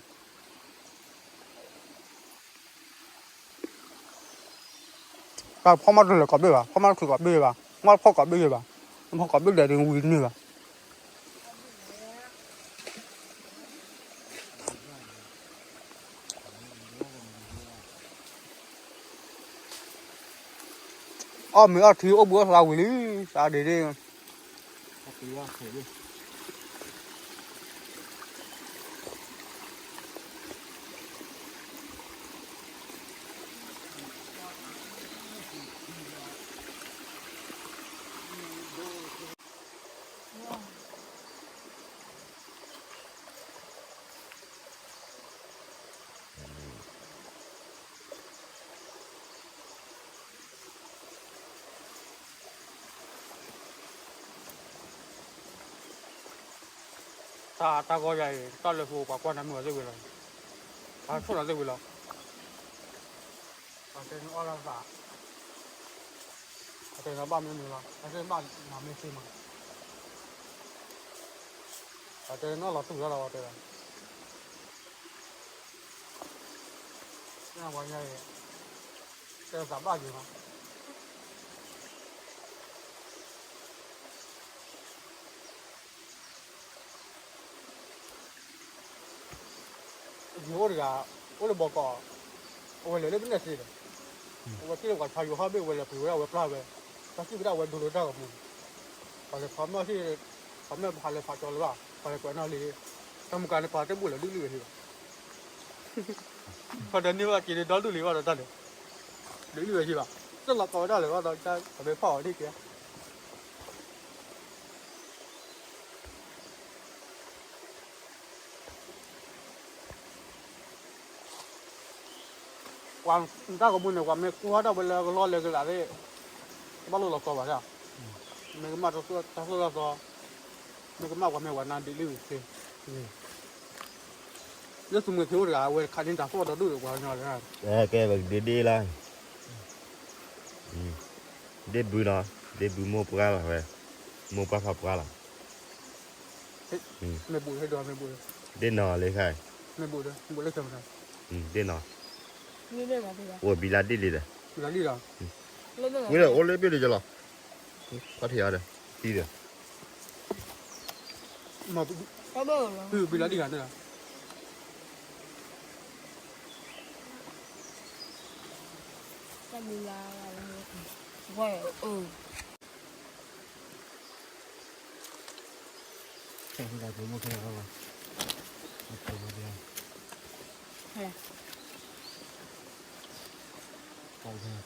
တၢ်ဖီၣ်မးတလၢၤကိးဘ့ၣ်ဘၣ်, ဖီၣ်မးတချုးကိးဘ့ၣ်ဘၣ်, မ့ၢ်ဖီၣ်ကိးဘ့ၣ်ဘၣ်, မ့ၢ်ဖီၣ်ကိးဘ့ၣ်ဒီးဒ်ဝံၤတန့ၢ်ဘၣ်. အီၣ်မ့ၤအီထံအိၣ်ဘှံးအိၣ်သါဝံၤလံ, စးဒ့ဒ့ တၢ်တၢ်ဂီၢ်ယၤအံၤ တၢ်လၢဃိပှၤကွၢ်နၤမုာ်အီၤသ့ၣ်ဝံၤလီၤ, ပှၤဆိၣ်နၤသ့ၣ်ဝံၤလီၤ, ပှၤတဲနအီၣ်တၢ်သး, ပှၤတဲနဘၣ်မ့ၢ်မ့ၢ်လီၤ, ပှၤတဲဘၣ်နၤမ့ၢ်သ့မး, ပှၤတဲနအီၣ်လီၤတူၢ်လီၤလီၤ ပှၤတဲလီၤ, ပှၤညါအံၤ တဲသးဘၣ်ယံၤမး ယအိၣ်တဂၤ အိၣ်လၢဘီကီး, အဝဲလဲၤလၢပနဲၣ်စ့ဒီး, အဝဲသ့ၣ်လၢပှၤဆါယိၤဟီၣ်ဘ့ၣ် အဝဲလဲၤပှ့ၤဝဲဒၣ်အဝဲပျၢ်ဝဲ, တၢ်စံၣ်ဝဲဒၣ်အဝဲဒိလၢတၢ်ဂီၤမူ, ပှၤလဲၤဖးမၢ်ဟ့ၣ်, ဖးမၢ်ဟးလဲၤဖးကၠီလၢၤဘၣ်, ပှၤလဲၤကွဲးနီၣ်လံ, တၢ်မူကါန့ၣ် ပှၤတဘူၣ်လၢၤဒ်လံဝဲဟ့ၣ်ဘၣ်, ပှၤဒီးန့ၢ်ဘၣ်က့ၤဒီဒူၣ်လံဘၣ်ဒီးတၢ်န့ၣ်, ဒ်လံဝဲဟ့ၣ်ဘၣ်, တၢ်လီၤကီဝဲဒၣ်လၢၤဘၣ်ဒီး တၢ်ပှၤမ့ၢ်ဖီၣ်အီၤဒ်ကဲ ပှၤတၢ်ဂီၤမူန့ၣ် ပှၤမ့ၢ်ကွၢ်ဒၣ်ဝဲလၢကလီၢ်လၢကလးသ့ၣ်, တဘၣ်လိၣ်လီၤကီဘၣ်ဒၣ်, မ့ၢ်ကမၣ်တၢ်သိၣ်တၢ်သီ, မ့ၢ်ကမၣ်ပှၤမ့ၢ်ဝဲနါဒ်လံဝံၤသ့, လၢသူမှဲၤခ့အိၣ်တဂၤ အဝဲခးန့ၢ်တၢ်သိၣ်ဒီဒူၣ်ဒီးပှၤကညီလၢ, ကဲဝဲဒ့ဒ့လီၤ, ဒ့ဘုနီၤ, ဒ့ဘုမိၢ်ပှၢ်လီၤဝဲ, မိၢ်ပှၢ်ဖးပှၢ်လီၤ, မ့ၢ်ဘူးဟဲဒီးမ့ၢ်ဘူး, ဒ့နီၤလၢခါ, မ့ၢ်ဘူးဒီး ဘူးလၢကမနၤ, ဒ့နီၤ, အိၣ်ဘံလါဒ့လံဒီး, ဘံလါဒ့လီၤ, ဝဲအိၣ်လၢဘ့ၣ်လံကလီၤ, ကွၢ်ထံၣ်အီၤဒီး, သံဒီး, မ့ၢ်, ဘံလါဒ့ဂ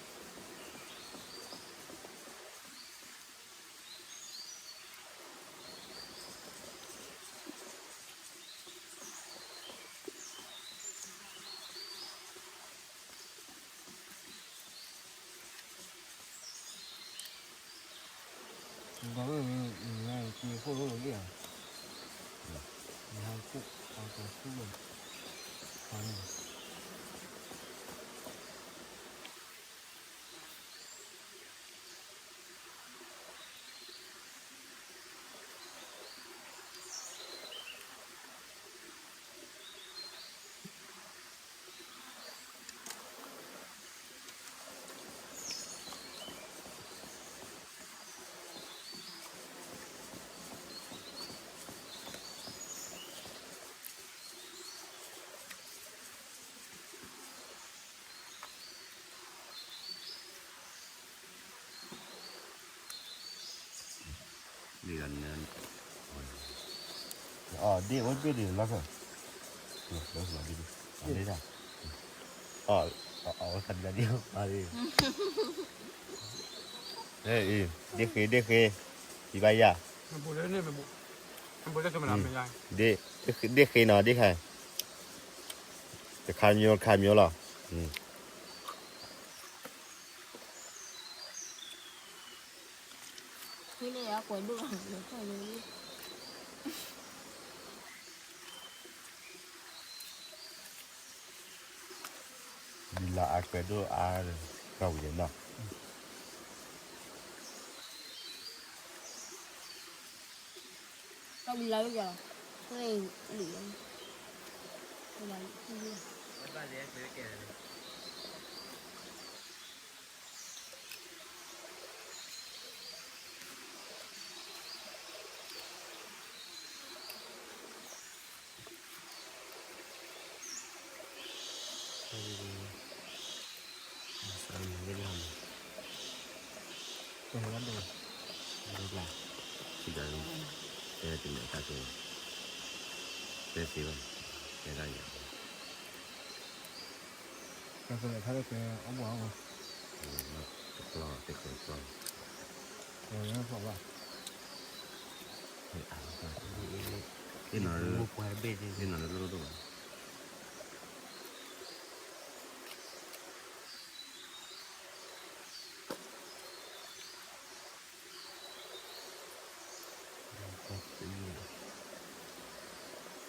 ၤန့ၣ်လီၤ, တၢ်ဘံလါ, ဝဲအိၣ် ဒ်အိၣ်တဘ့ၣ်ဒ်လီၤ, ဒ်, အဝဲခးဒ်လီၤဒ်, ဒ့ဃ့ဒ့ဃ့, ယဘၣ်ယၤ, ဘူးလၢန့ၣ်မ့ၢ်ဘူး, ဘူးလၢကမၤလၢမ့ၢ်ယါ, ဒ့ၣ်ဃ့နီၤ ဒ့ၣ်ခါ, တခါမျိုး တခါမျိုးလီၤ. ဒ်လၢအကွဲးဒိၣ်အါ, ကဝံၤနီၤ. ကဝံၤလၢယၤ, လၢယၤ. တကျီၢ်, တကျီၢ်, တကျီၢ်. ခီဒံနီၤမၤဟါန့ၣ်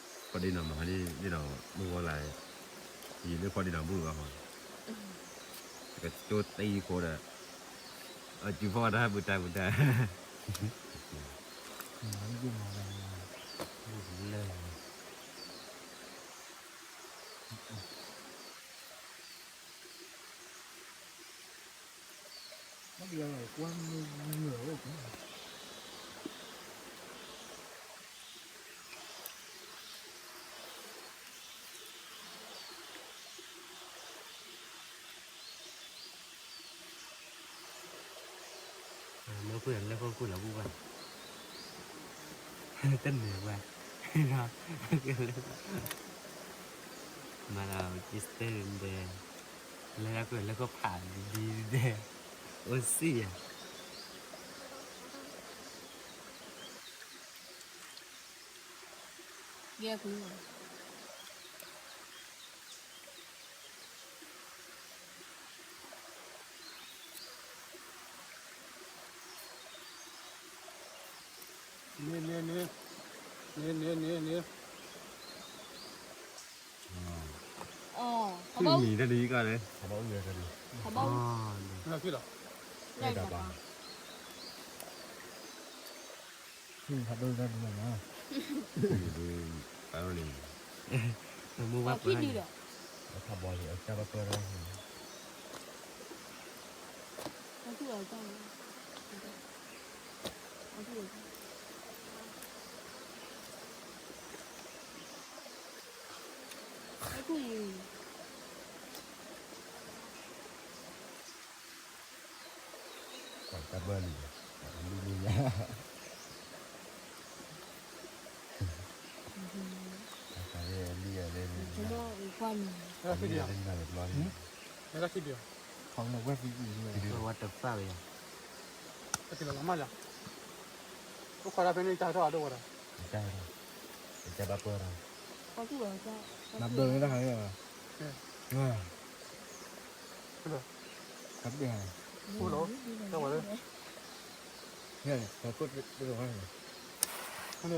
ဒ်ဒီးမုၢ်ဂီၤလၢ်, ယလၢခီဒံနီၤဘူၣ်ဘၣ်ဟီ, ကကၠိတအံၤဃိဒီး, အစုဖီတၢ်ပူၤတၢ်ပူၤတၢ်, မၤလၢ, မ့ၢ်ကွၢ်လၢခိၣ်လီၤဘူၣ်ဘၣ်, တန့ၢ်ဘၣ်, မၤလၢကစတၢၢ်ဒဲး, လၢကွၢ်လၢခိၣ်ဖးဒ်ဒဲး, အိၣ်စံၣ်ယၤ. န့ၣ်န့ၣ်န့ၣ်, န့ၣ်န့ၣ်န့ၣ်န့ၣ်, မံၤတၢ်ဒ်ကါလဲၣ်, ဘၣ်အူၣ်, လၢတၢ်ပာ် ဖးဒိၣ်တၢ်ဒ်န့ၣ်, ဖးဒိၣ်န့ၣ်, ဖးဘီလံ အကၢ်ဘၣ်ပၢၢ်တၢ်, တၢ်ဘၢလံ, လံလံညါ, တၢ်လံလံလံ, လံလံလံ, ဝဲတဖၣ်ဝဲယၤ, အိၣ်ခွါဒၣ်ဖဲန့ၣ် တၢ်ထီၣ်အဒိၣ်ဝဲဒၣ်, တၢ်ထီၣ်, တၢ်ဘၣ်ပၢၢ်ဒၣ်, နဘျီန့ၣ်တၢ်ဟးဂ့ၤ, ဟဲ, ဟဲ, ဟဲ, ဟဲ,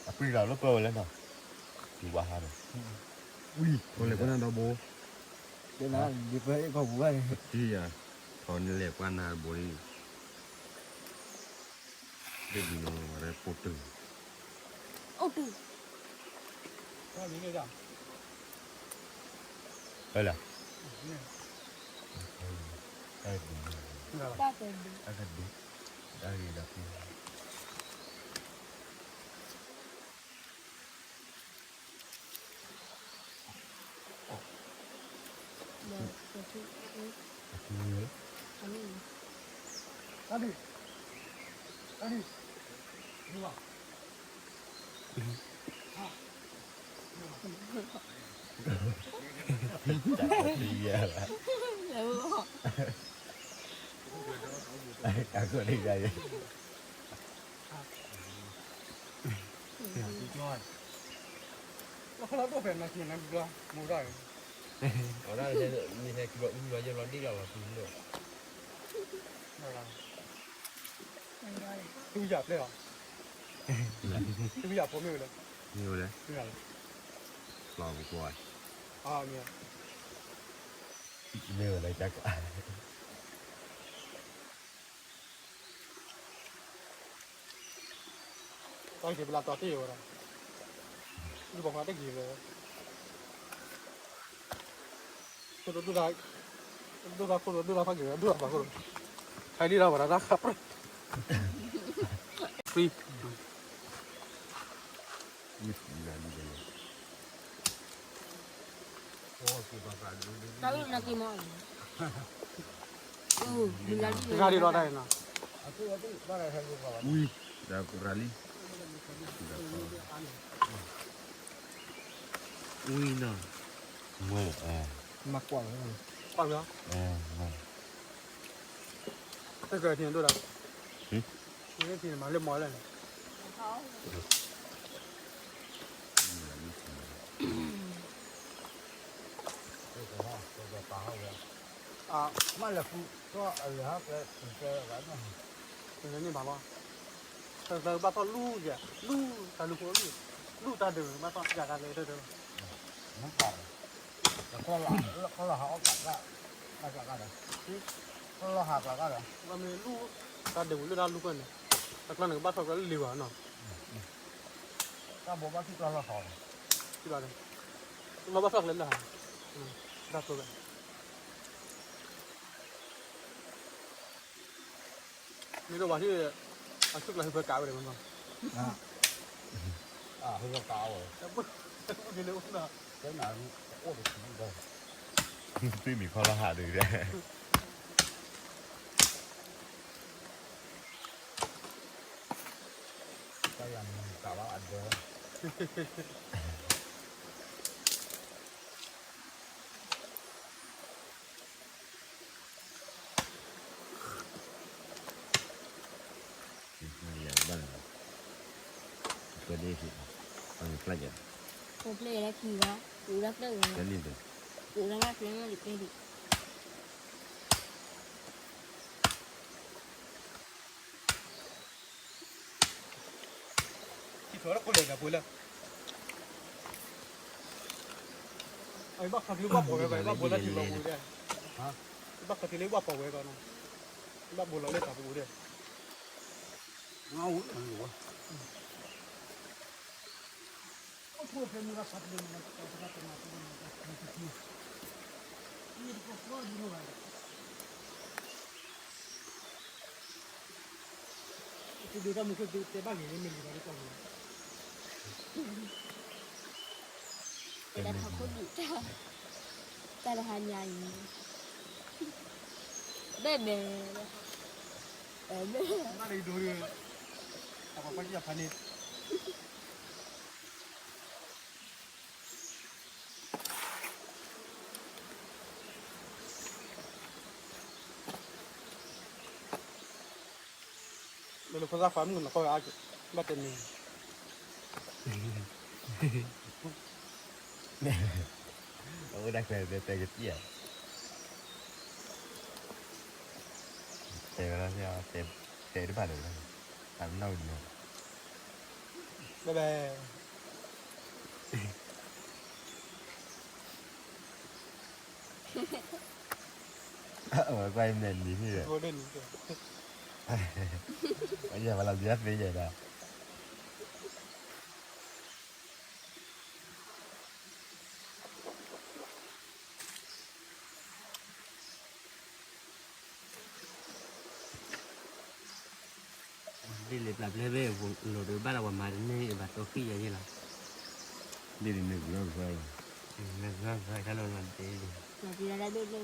အပှံၢ်လီၤလၢပၢဝဲလဲၣ်နီၤ, ယူၤဝါဟါဒီး, ဝံၤ ထီၣ်လဲၤကွၢ်နၤဒီဘိ, ဒ်ပၢအ့ၣ်ကီၢ်ပူၤဘၣ်န့ၣ်, ပတံၢ်ယၤ, ထီၣ်န့ၣ်လဲၤကွၢ်နၤတဘိလံ, ဒ်ဒ်နီၤ ဝဲဒၣ်ပိာ်တုာ်, အိၣ်တုာ်, ဟဲလီၤ, တၢ်ကဒုး, တၢ်ဂ့ၤဒီးပျံၤ တၢ်တယၤလၢ, တၢ်ကီၢ်ဒိၣ်ယါယဲ, အဝဲဒၣ်မ့ၢ်ဟဲကဘီအူလီၤ ယဲလီၤဒ့ၣ်လီၤလီၤ ပူၤလီၤ, သူယၤပျဲၢ်လီၤ, သူယၤဖိမ့ၢ်ဝဲလဲၣ်, မ့ၢ်ဝဲလဲၣ်, လီၤပကွၢ်, မ့ၢ်ဝဲလဲၣ်, တၢ်က့ၤပလၢတီတ့ၢ်ဝဲဒၣ်, ဒုးပှၤခွါတက့ၤလၢ, ခိၣ်ဒိၣ်ဒိၣ်တၢ်, ဒိၣ်တၢ်ခိၣ်ဒိၣ်ဒိၣ်တၢ်ဖးက့ၤဝဲ ဒိၣ်တၢ်ပှၤခိၣ်ဒိၣ်, ဟဲလံဒီးဝဲဒၣ်တၢ်ခးပြၢ်, free, တၢ်အုၣ်နက့ၤမီၢ်, တဂၤဒံးလီၤတၢ်အံၤနီၤ, ဝံၤ, ဒီးပရၤလံ, ဝံၤနီၤ, မ့ၢ်, မၤကွၢ်လီၤ, ကွၢ်လီၤ, တၢ်ကထံၣ်ဒိၣ်ဒီး, ထံၣ်မၤလၢမီၢ်လဲၣ်န့ၣ်, မ့ၢ်လၢန့ၣ်ဘၣ်လီၤ, တၢ်ဘၣ်ထီၣ်လူၤယဲ, လူၤတၢ်လူၤဖိလူၤ, လူၤတၢ်ဒုးဘၣ်ထီၣ်ယၤတၢ်လဲၤတၢ်ဒုး, ခီလီၤဟးအီၣ်ကျးကျါ, ခီလီၤဟးကျးကျါဒီး, ခီလီၤဟးကျးကျါဒီး, မ့ၢ်လူၤတၢ်ဒုးပူၤလၢတၢ်လူၤကွဲန့ၣ်, တၢ်ကျါန့ၣ်ကဘၣ်ထီၣ်ကျါလံၤဘၣ်နီၤ, တၢ်ဘိးဘၣ်ထီၣ်ကျါလီၤဟး, လီၤဘၣ်ထီၣ်ကျါလၢဟး, တၢ်ဖိဘၣ် မ့ၢ်ဒီးဝဲဟံၣ်, အဆူၣ်ကျါဟံၣ်ဖဲကးဝဲဒၣ်မနီၤ, ဟံၣ်ဖဲကးဝဲ, သ့ၣ်မံၤခီလီၤဟးဒုးဒီး, တၢ်ယၤမံၤကးဘၣ်အဒၢ ထံၣ်ထီၣ်လၢကိးလဲၤဒၣ်ပှဲၤလၢ, ဘၣ်ခီထံလၢဘၣ်ပိာ်ဝဲဘၣ်, ဘၣ်ဘိလၢထံလီၤပူၤဒဲး, ဘၣ်ခီထံလၢဘၣ်ပိာ်ဝဲဘၣ်နီၤ, ဘၣ်ဘိလီၤလၢထံပူၤဒဲး. Tara hanya ini. Bebe. Bebe. Lolo ko za fa mu na ko a ke. Ba te ni. O da ko te te ke tia. Te la ya te te de ba de. Tam no ni. Bye bye. Ơ, quay mẹ đi. Vô đây đi. Bây giờ mà làm gì hết bây giờ đó. Đi lê plap lê bê, lô đôi ba là quà mà đến nay bà tôi khi vậy chứ là. Đi đi nè, gửi gửi. Nè, gửi gửi, cái lô là đi đi. Mà đi ra đây đi, đi,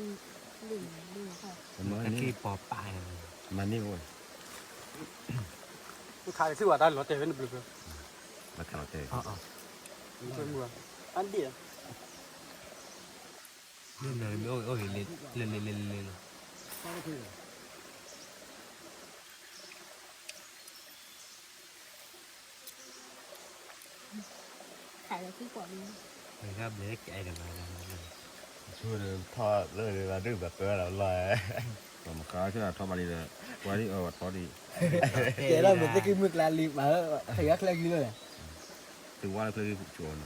đi, đi mà thôi. Mà cái bò pại. Mà đi rồi. Khai sư bà ta lọt tè với nụ bự. Bà khai lọt tè. Ờ, ờ. Ăn đi à? Nên là mới ôi, ôi, lê, lê, lê, lê, lê. ခးလၢသံကွၢ်လံ, တဂၤဘျဲၣ်ကအဲၣ်ဒိးဘၣ်လၢ, ဆူထီၣ်လၢဘၣ်ဒုၣ်ဘၣ်ပၢလီၤလီၤ, ပမၤဃါဆၢထီၣ်ဘၣ်လံဒီး, ပှၤဒ်အၢၣ်ထီၣ်ဒံး, တဲလီၤမ့ၢ်သ့ၣ်ခံမုၢ်ကျါလံမး, ခယီၣ်ချၢဂံၤလီၤ, သုဝါလၢချၢဂံၤကၠီနီၤ,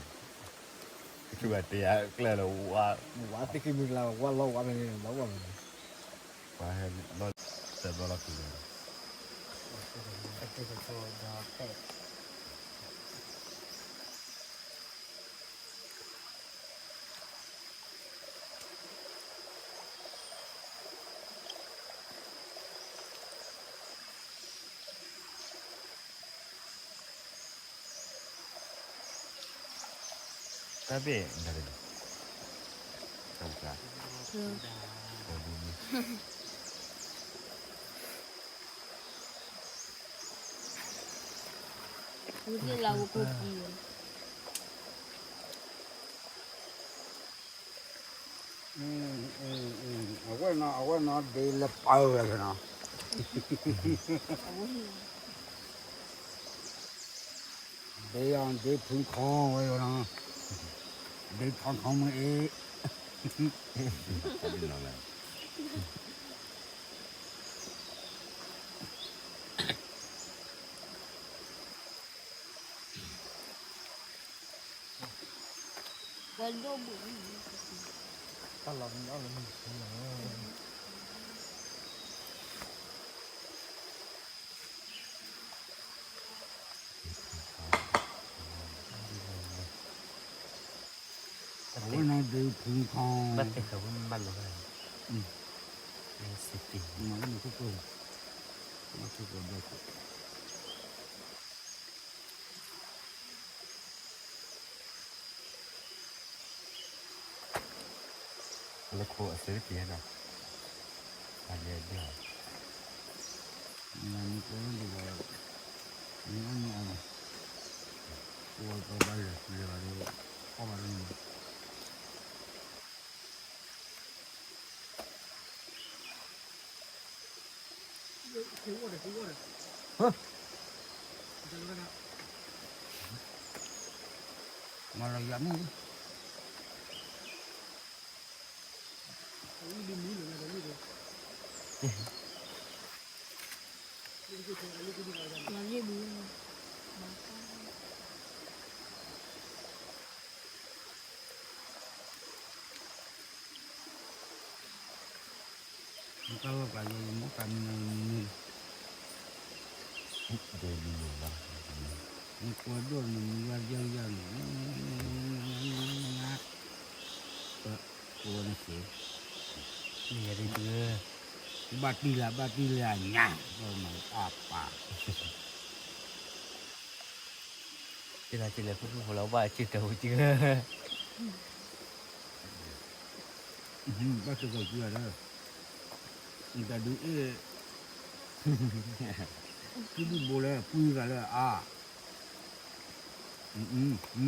ကဆူဘၣ်တဲယၤကျၢၢ်လၢဝါ, ဝါသ့ၣ်ခံမုၢ်ကျါဝါလီၤဝါဖဲန့ၣ်, ပှၤဟဲလီၤ, တဘျီလီၤက့ၤလီၤ တၢ်ဘ့ၣ်ဒၣ်လဲာ်, တၢ်ဘျါ, တၢ်ဘျါ, ဝံၤလၢလၢဝဲကိးပံၤ အဝဲနီၤ အဝဲနီၤ ဒ့လၢပၢဝဲနီၤ, ဒ့ယၤ ဒ့ဖုခီဝဲနီၤ, ဒ့ဖုခီမ့ၢ်အ့ၣ်, ပှၤဒိၣ်ဘုၣ်, တၢ်လီၤမ့ၢ်အီၣ်လၢမုၢ်ဆူၣ်လီၤ. အဝဲနီၤဒ့ဖုခီ, ဘၣ်တဲဃာ်ဝဲမ့ၢ်ဘၣ်လီၤ, စံးတံၢ်, မၤလၢနခိၣ်ကိၢ်, မၤခိၣ်ကိၢ်ဒီးခိၣ် လၢခိၣ်အစၢတက့ၢ်နီၤ, အလဲၤဒၣ်, မ့ၢ်ကိးဒ်ဒီး, မ့ၢ်အီၣ်မ့ၢ်အီၣ်နီၤ, ကိးဘၣ်လဲၤလဲၤဘၣ်ဒီး, အီၣ်ဘၣ်ဒီးန့ၣ် မၤလီၤယၤမ့ၢ်, မၤလီၤဘု နကလီၤကျါယၤ ယမိၢ်ကမံၤနၤယမံၤန့ၣ်, နကွဲဒိၣ်နမံၤဝဲယဲၢ်ယဲၢ်န့ၣ်, ပဝဲနစ့, ဘၣ်တံၢ်လၢဘၣ်တံၢ်လၢအညါ, ပမၤအပၢ် ကလၤကလဲၤဖုဖုဖိလီၤ ဘၣ်အစ့တၢ်ဝံၤက, ဘၣ်စ့တၢ်ဝံၤကဒီး, တၢ်ဒုးအ့ၣ်, ကုဒုဘိလၢ ပှံဂၤလၢအါ, တၢ်ဒုးလဲၣ် အိ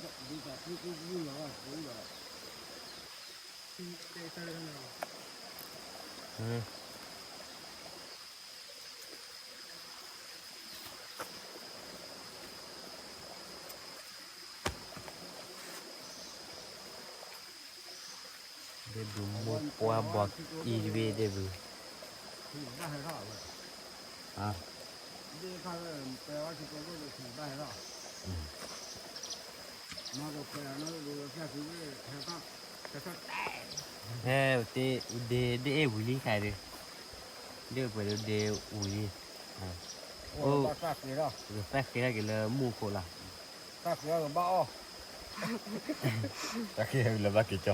ၣ်ဒီးပှၤဒိၣ်ဒိၣ်ယိာ်, တဲဘၣ်တအိၣ်မးဒံး, ဒ်ဒုးမိၢ်ပှၢ်ဘီအံၤတဘ့ၣ်ဒ့ၣ်ဘု, ဟဲတ့ၢ် ဒ့ၣ်ဒ့ၣ်ဝံၤလံခါဒီး, ဒ့ၣ်ပှဲၤဒ့ၣ်ဝံၤလံ, အိၣ်, တၢ်ဃ့ထီၣ်က့ၤလၢမူခိၣ်လီၤ, တၢ်ဃ့ထီၣ်က့ၤဘၣ်အီၣ်, တၢ်ဃ့ထီၣ်က့ၤလၢဘၣ်က့ၤကၠီ, အက့ၤကၠီက့ၤလၢဘၣ်အီၣ်,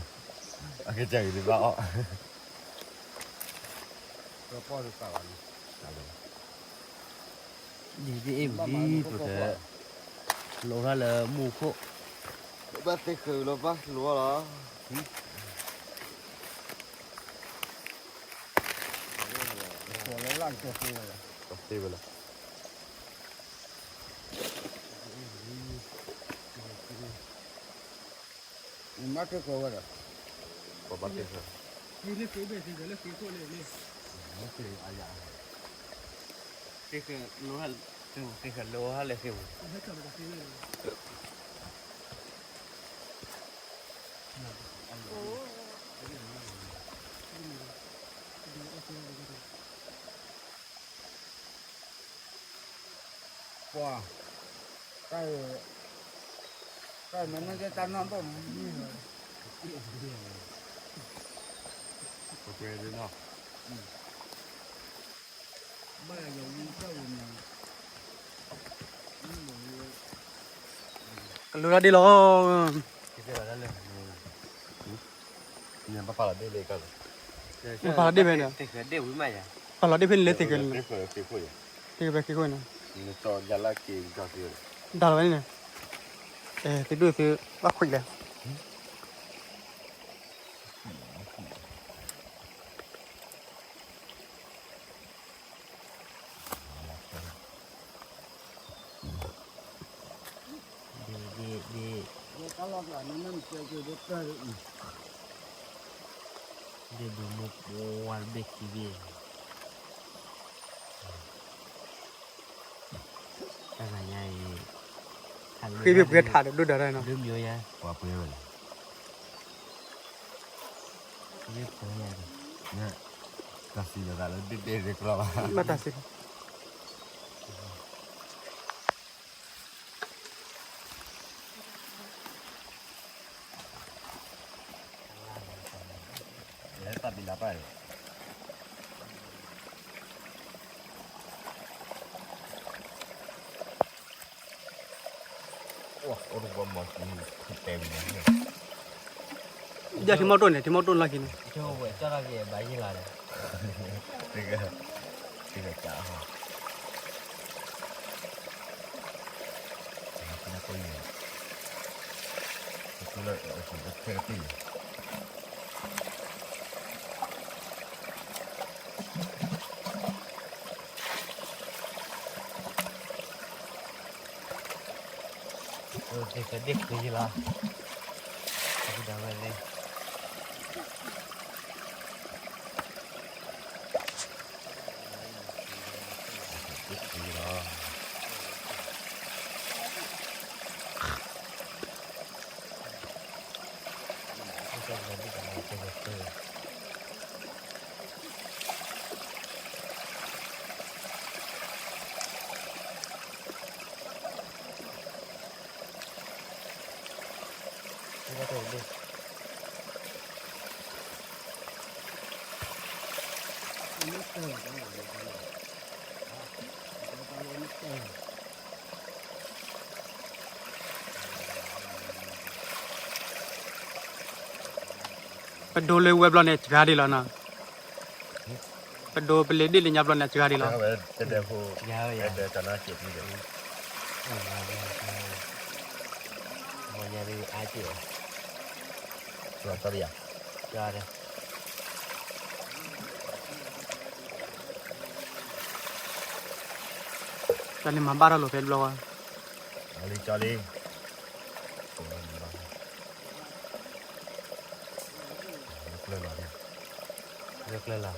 ဒီးပီၢ်ဒီးသးဘၣ်န့ၣ်, ဒ်အ့ၣ်ပူၤဒ်သိးတဲ, လိာ်ထါလၢမူခိၣ်, ဘၣ်သ့ၣ်ဃုာ်လီၤဘၣ်လိာ်လီၤ, သ့ဝဲလီၤ. မၤတ့ၢ်ဃီဝဲဒီး, ပဘၣ်တ့ၢ်ဃီ, တ့ၢ်ဃီလိဟါလၢဃ့ပူၤ, ပှၤ, တၢ်, တၢ်မ့ၢ်န့ၣ်ကတၢ်နီၢ်ဘၣ်မနုၤလီၤ, ပှဲၤလီၤ, ဘၣ်ယၤယဝံတၢ်ဝံၤန့ၣ်, ကလိၤတၢ်ဒ့ၣ်လီၤ, ဘၣ်ပာ်လီၤဒ့ၣ်ဖဲန့ၣ်, ပာ်လီၤဒ့ၣ်ဖဲန့ၣ်လၢသ့ၣ်ကဲ, သ့ၣ်ကဲဖဲဃ့ခိၣ်န့ၣ်, ဒၣ်လီၤဝဲန့ၣ်, သုဒိၣ်သုဘၣ်ခွံလဲၣ်. ဒ့ၣ်ဘုးမိၢ်ပှၢ်တဘ့ၣ်ခံဘ့ၣ်, တၢ်ဂၤညါအံၤ, ဃ့ဘ့ၣ်ပှဲၤထးဒီးဒိၣ်ဒၣ်တၢ်နီၤ, ဒုမၠိယါ, ပှၤပှဲၤဝဲလီၤ, ပှဲၤယါ, တၢ်စံးလီၤသးလၢဒ့ၣ်ဒ့ၣ်ရ့ကျီၢ်ဘၣ်, ဘၣ်တၢ်စံး လၢတၢ်ဘံလၤပၢ်, အိၣ်တဘီမီၤ, တဲဝံၤ, ယထံမီၢ်တိၢ်န့ၣ် ထံမီၢ်တိၢ်လီၢ်ခံန့ၣ်, ဝဲကၢ်ထီၣ်က့ၤဘၣ်ယံၤလီၤ, တကဲ, တကဲကၢ်ဟီ ဒ့ၣ်ဃဲဒ့ၣ်ဃုယလီၤ, ဒဝဲလၢ ပဒိလၢဝဲဘျီန့ၣ် စှၤဒံးလီၤနီၤ, ပဒိပလ့ၤဒ့ၣ်လၢညါဘျီန့ၣ် စှၤဒံးလီၤ, တၢ်န့ၣ်မၤဘၣ်ထီၣ်လိာ်ဖဲဘျီဝဲ, လံလံ ကျၢၢ်လီၤ, ကျၢၢ်လီၤ.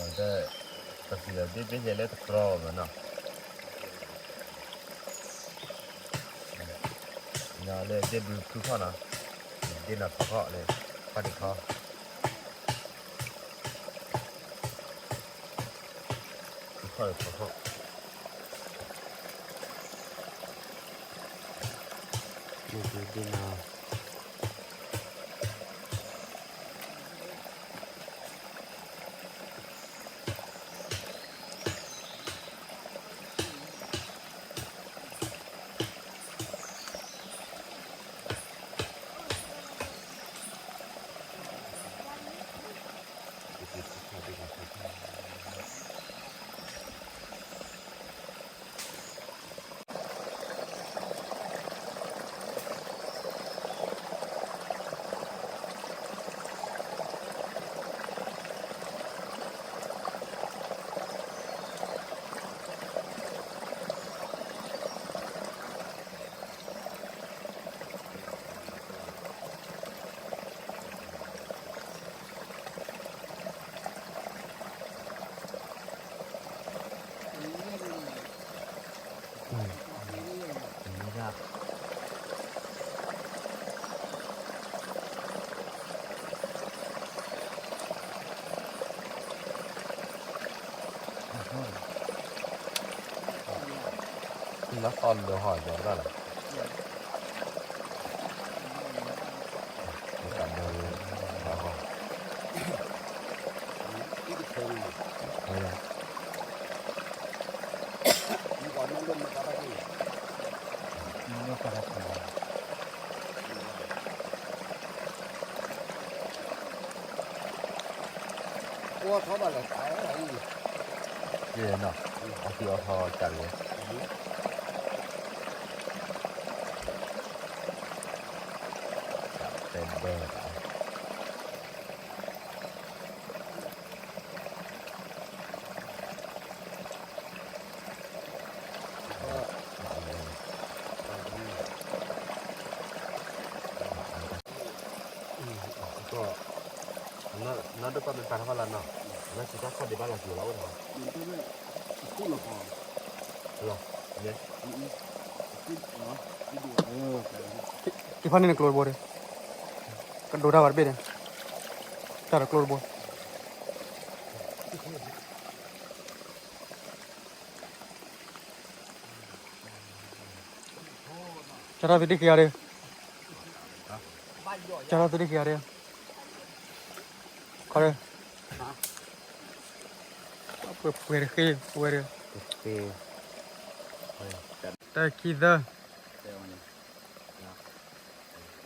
တၢ်သံလီၤ ဒ့ဘ့ၣ်ယဲလၢတကြီဘၣ်နီၤ, လၢဒ့ဘုဖုခီၣ်နီၤ, ဒ့နီၤဖုခီၣ်လၢ ခီၣ်ဒ့ခီ, ဖုခီၣ်လၢဖုခီၣ်, ဒ့နီၤ လၢသီလၢဟီၣ်ယီၤတၢ်လီၤ, တၢ်ဘီလၢဟီၣ်, ကဲနီၤ အီထံအီထီကးတဝဲ, ကးတဲဘၢဘၣ် နီၢ်ဒိၣ်ပၢ်မ့ၢ်ပာ်ထီၣ်ဘၣ်လၢနီၤ, လၢစံးတၢ်ခီၣ်ဒံးဘၣ်လၢကၠိလီၤအိၣ်ထီၣ်, လီၤ, က့ၤဖးန့ၢ်နကျိတဘိဒီး, ကဒိးတၢ်ဘၣ်တဘ့ၣ်န့ၣ်, တၢ်တကျိတဘိ ကၢ်ထီၣ်သုဒ့ၣ်ဃ့အီၤဒီး, ကၢ်ထီၣ်သုဒ့ၣ်ဃ့အီၤဒီး, ခီဒီး, ပှဲၤပှဲၤတဃ့ ပဝဲဒီး, တၢ်ခံသၢ,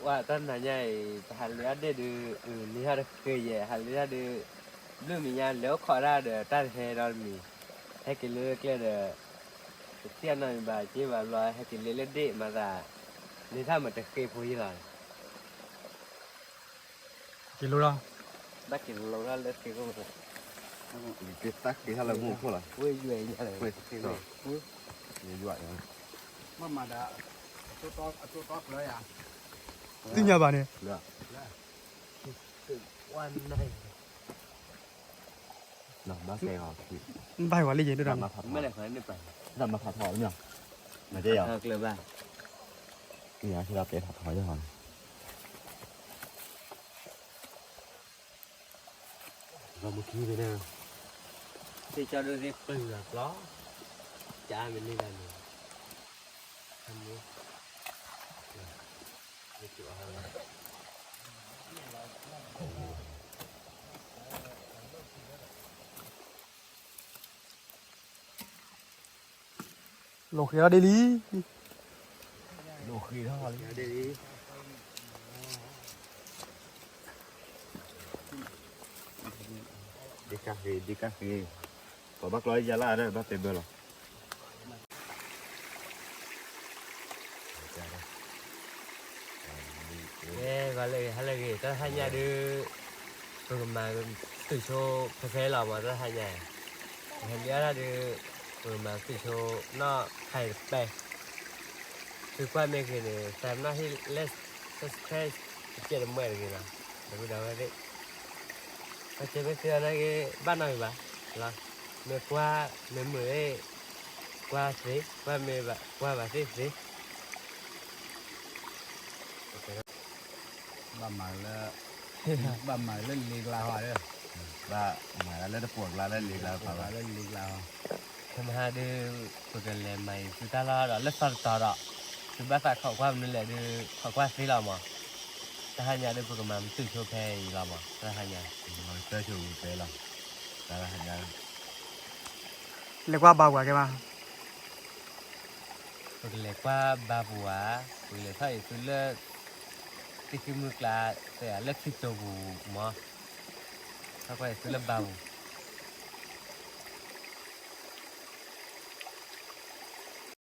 ဝဲတၢ်နၤညါအံၤ ပဟးလၢအဒ့ၣ်ဒုး, လံဟၣ်တဃ့ယဲၢ် ဟးလၢအဒ့ၣ်ဒုး, ဘျုးမံၤညါလဲၤအိၣ်ခိးတၢ်ဒီးတၢ်တဟဲဒီးတမံၤ, ဟဲက့ၤလၢကျဲဒီး, တသ့ၣ်နီၣ်မံၤဘၣ်က့ဘၣ်ဘျီ ဟဲက့ၤလၢလၢဒ့ၣ်မၤသး, လံဟၣ်မ့ၢ်တဃ့ဖိယဲၢ်လီၤ, က့ၤလိဒီး, ဘၣ်က့ၤလိဒီးလၢဃ့ခိၣ်မး, က့ၤတၢ်ဃ့ဟၣ်လၢမူခိၣ်လီၤ, ဝဲယွဲၢ်ညါလၢ, ယွဲၢ်, မ့ၢ်မၤဒီး, အတိၢ်တီကျၢၤယၤ, သ့ၣ်ညါဘၣ်န့ၣ်, ဘၣ်ဝဲလံယဲၢ်ဒၣ်, မ့ၢ်လဲၤခွဲးန့ၣ်ပၢ်, မ့ၢ်တဲယၤ, ကျၢၤဘၣ်, မ့ၢ်တဲယၤ, မ့ၢ်တဲယၤ, သ့ၣ်ကၠီဒိၣ်သ့ၣ်ပျုၢ်လီၤကျီ, ကၠါမ့ၢ်န့ၢ်တၢ်န့ၣ်, လိာ်ဃ့ထီၣ်ဒ့လံ, လိာ်ဃ့ထီၣ်လံ, ဒ့ကၢ်ဃ့ ဒ့ကၢ်ဃ့, ပှၤဘၣ်ကျီယါလၢ်ဒီးဘၣ်တဲဘၢလီၤ. ကဲဂီၤလၢဂ့ၤ ဟါလၢဂ့ၤ တၢ်တဟါညါဒုး ပကမၤသုးဆိဖဲဖဲလီၤမး တၢ်တဟါညါ, ပဟဲလံအါတၢ်ဒုး ပကမၤသုးဆိ နီၢ်ခါအံၤတပဲ, သုကွၢ်မ့ၢ်ဂ့ၤန့ၣ် သးပနီၣ်ဟ့ၣ် like subscribe တကဲတမှဲတဂ့ၤလီၤ, ဒီပုၢ်ဒီဝဲၢ်သ့ၣ်, ပကဲမ့ၢ်သုအီၤနာ်က့ ဘၣ်နီၣ်ဂ့ၤဘၣ် လီၤ, မ့ၢ်ကွၢ်, မ့ၢ်မုာ်, ကွၢ်သ့, ကွၢ်မ့ၢ်ဘၣ်, ကွၢ်ဘၣ်သ့ၣ်သ့, ဘၣ်မၤလၢ, ဘၣ်မၤလၢလ့ကျါဟီဒီး, ဘၣ်မၤလၢတပှီၢ်ကျါလၢလ့ကျါ, လၢလ့ကျါဟီ, ခဲမဟါဒုး, ပကလဲၤမၤအံၤသုတၢ်လီၢ်ဒီး လၢသီတတီၤဒီး, သုဘၣ်သးခိးကွၢ်မနုၤလဲၣ်ဒုး, ခိးကွၢ်သ့လီၤမး, တၢ်ဟါညါဒုး ပကမၤမၤတုာ်ဆိဖဲအံၤလီၤမး, တၢ်ဟါညါ, တၢ်ဆိပတဲလီၤ, တၢ်ဟါညါ လဲၤကွၢ်ဘါပှၤကဲမး, ပကလဲၤကွၢ်ဘါပှၤ, ပကလဲၤထီၣ်အံၤသုလၢ, သ့ၣ်ဃံမုၢ်ကျါ, လၢထံတိာ်ပူၤမး, ထီၣ်ကွၢ်အံၤသုလၢဘါပူၤ,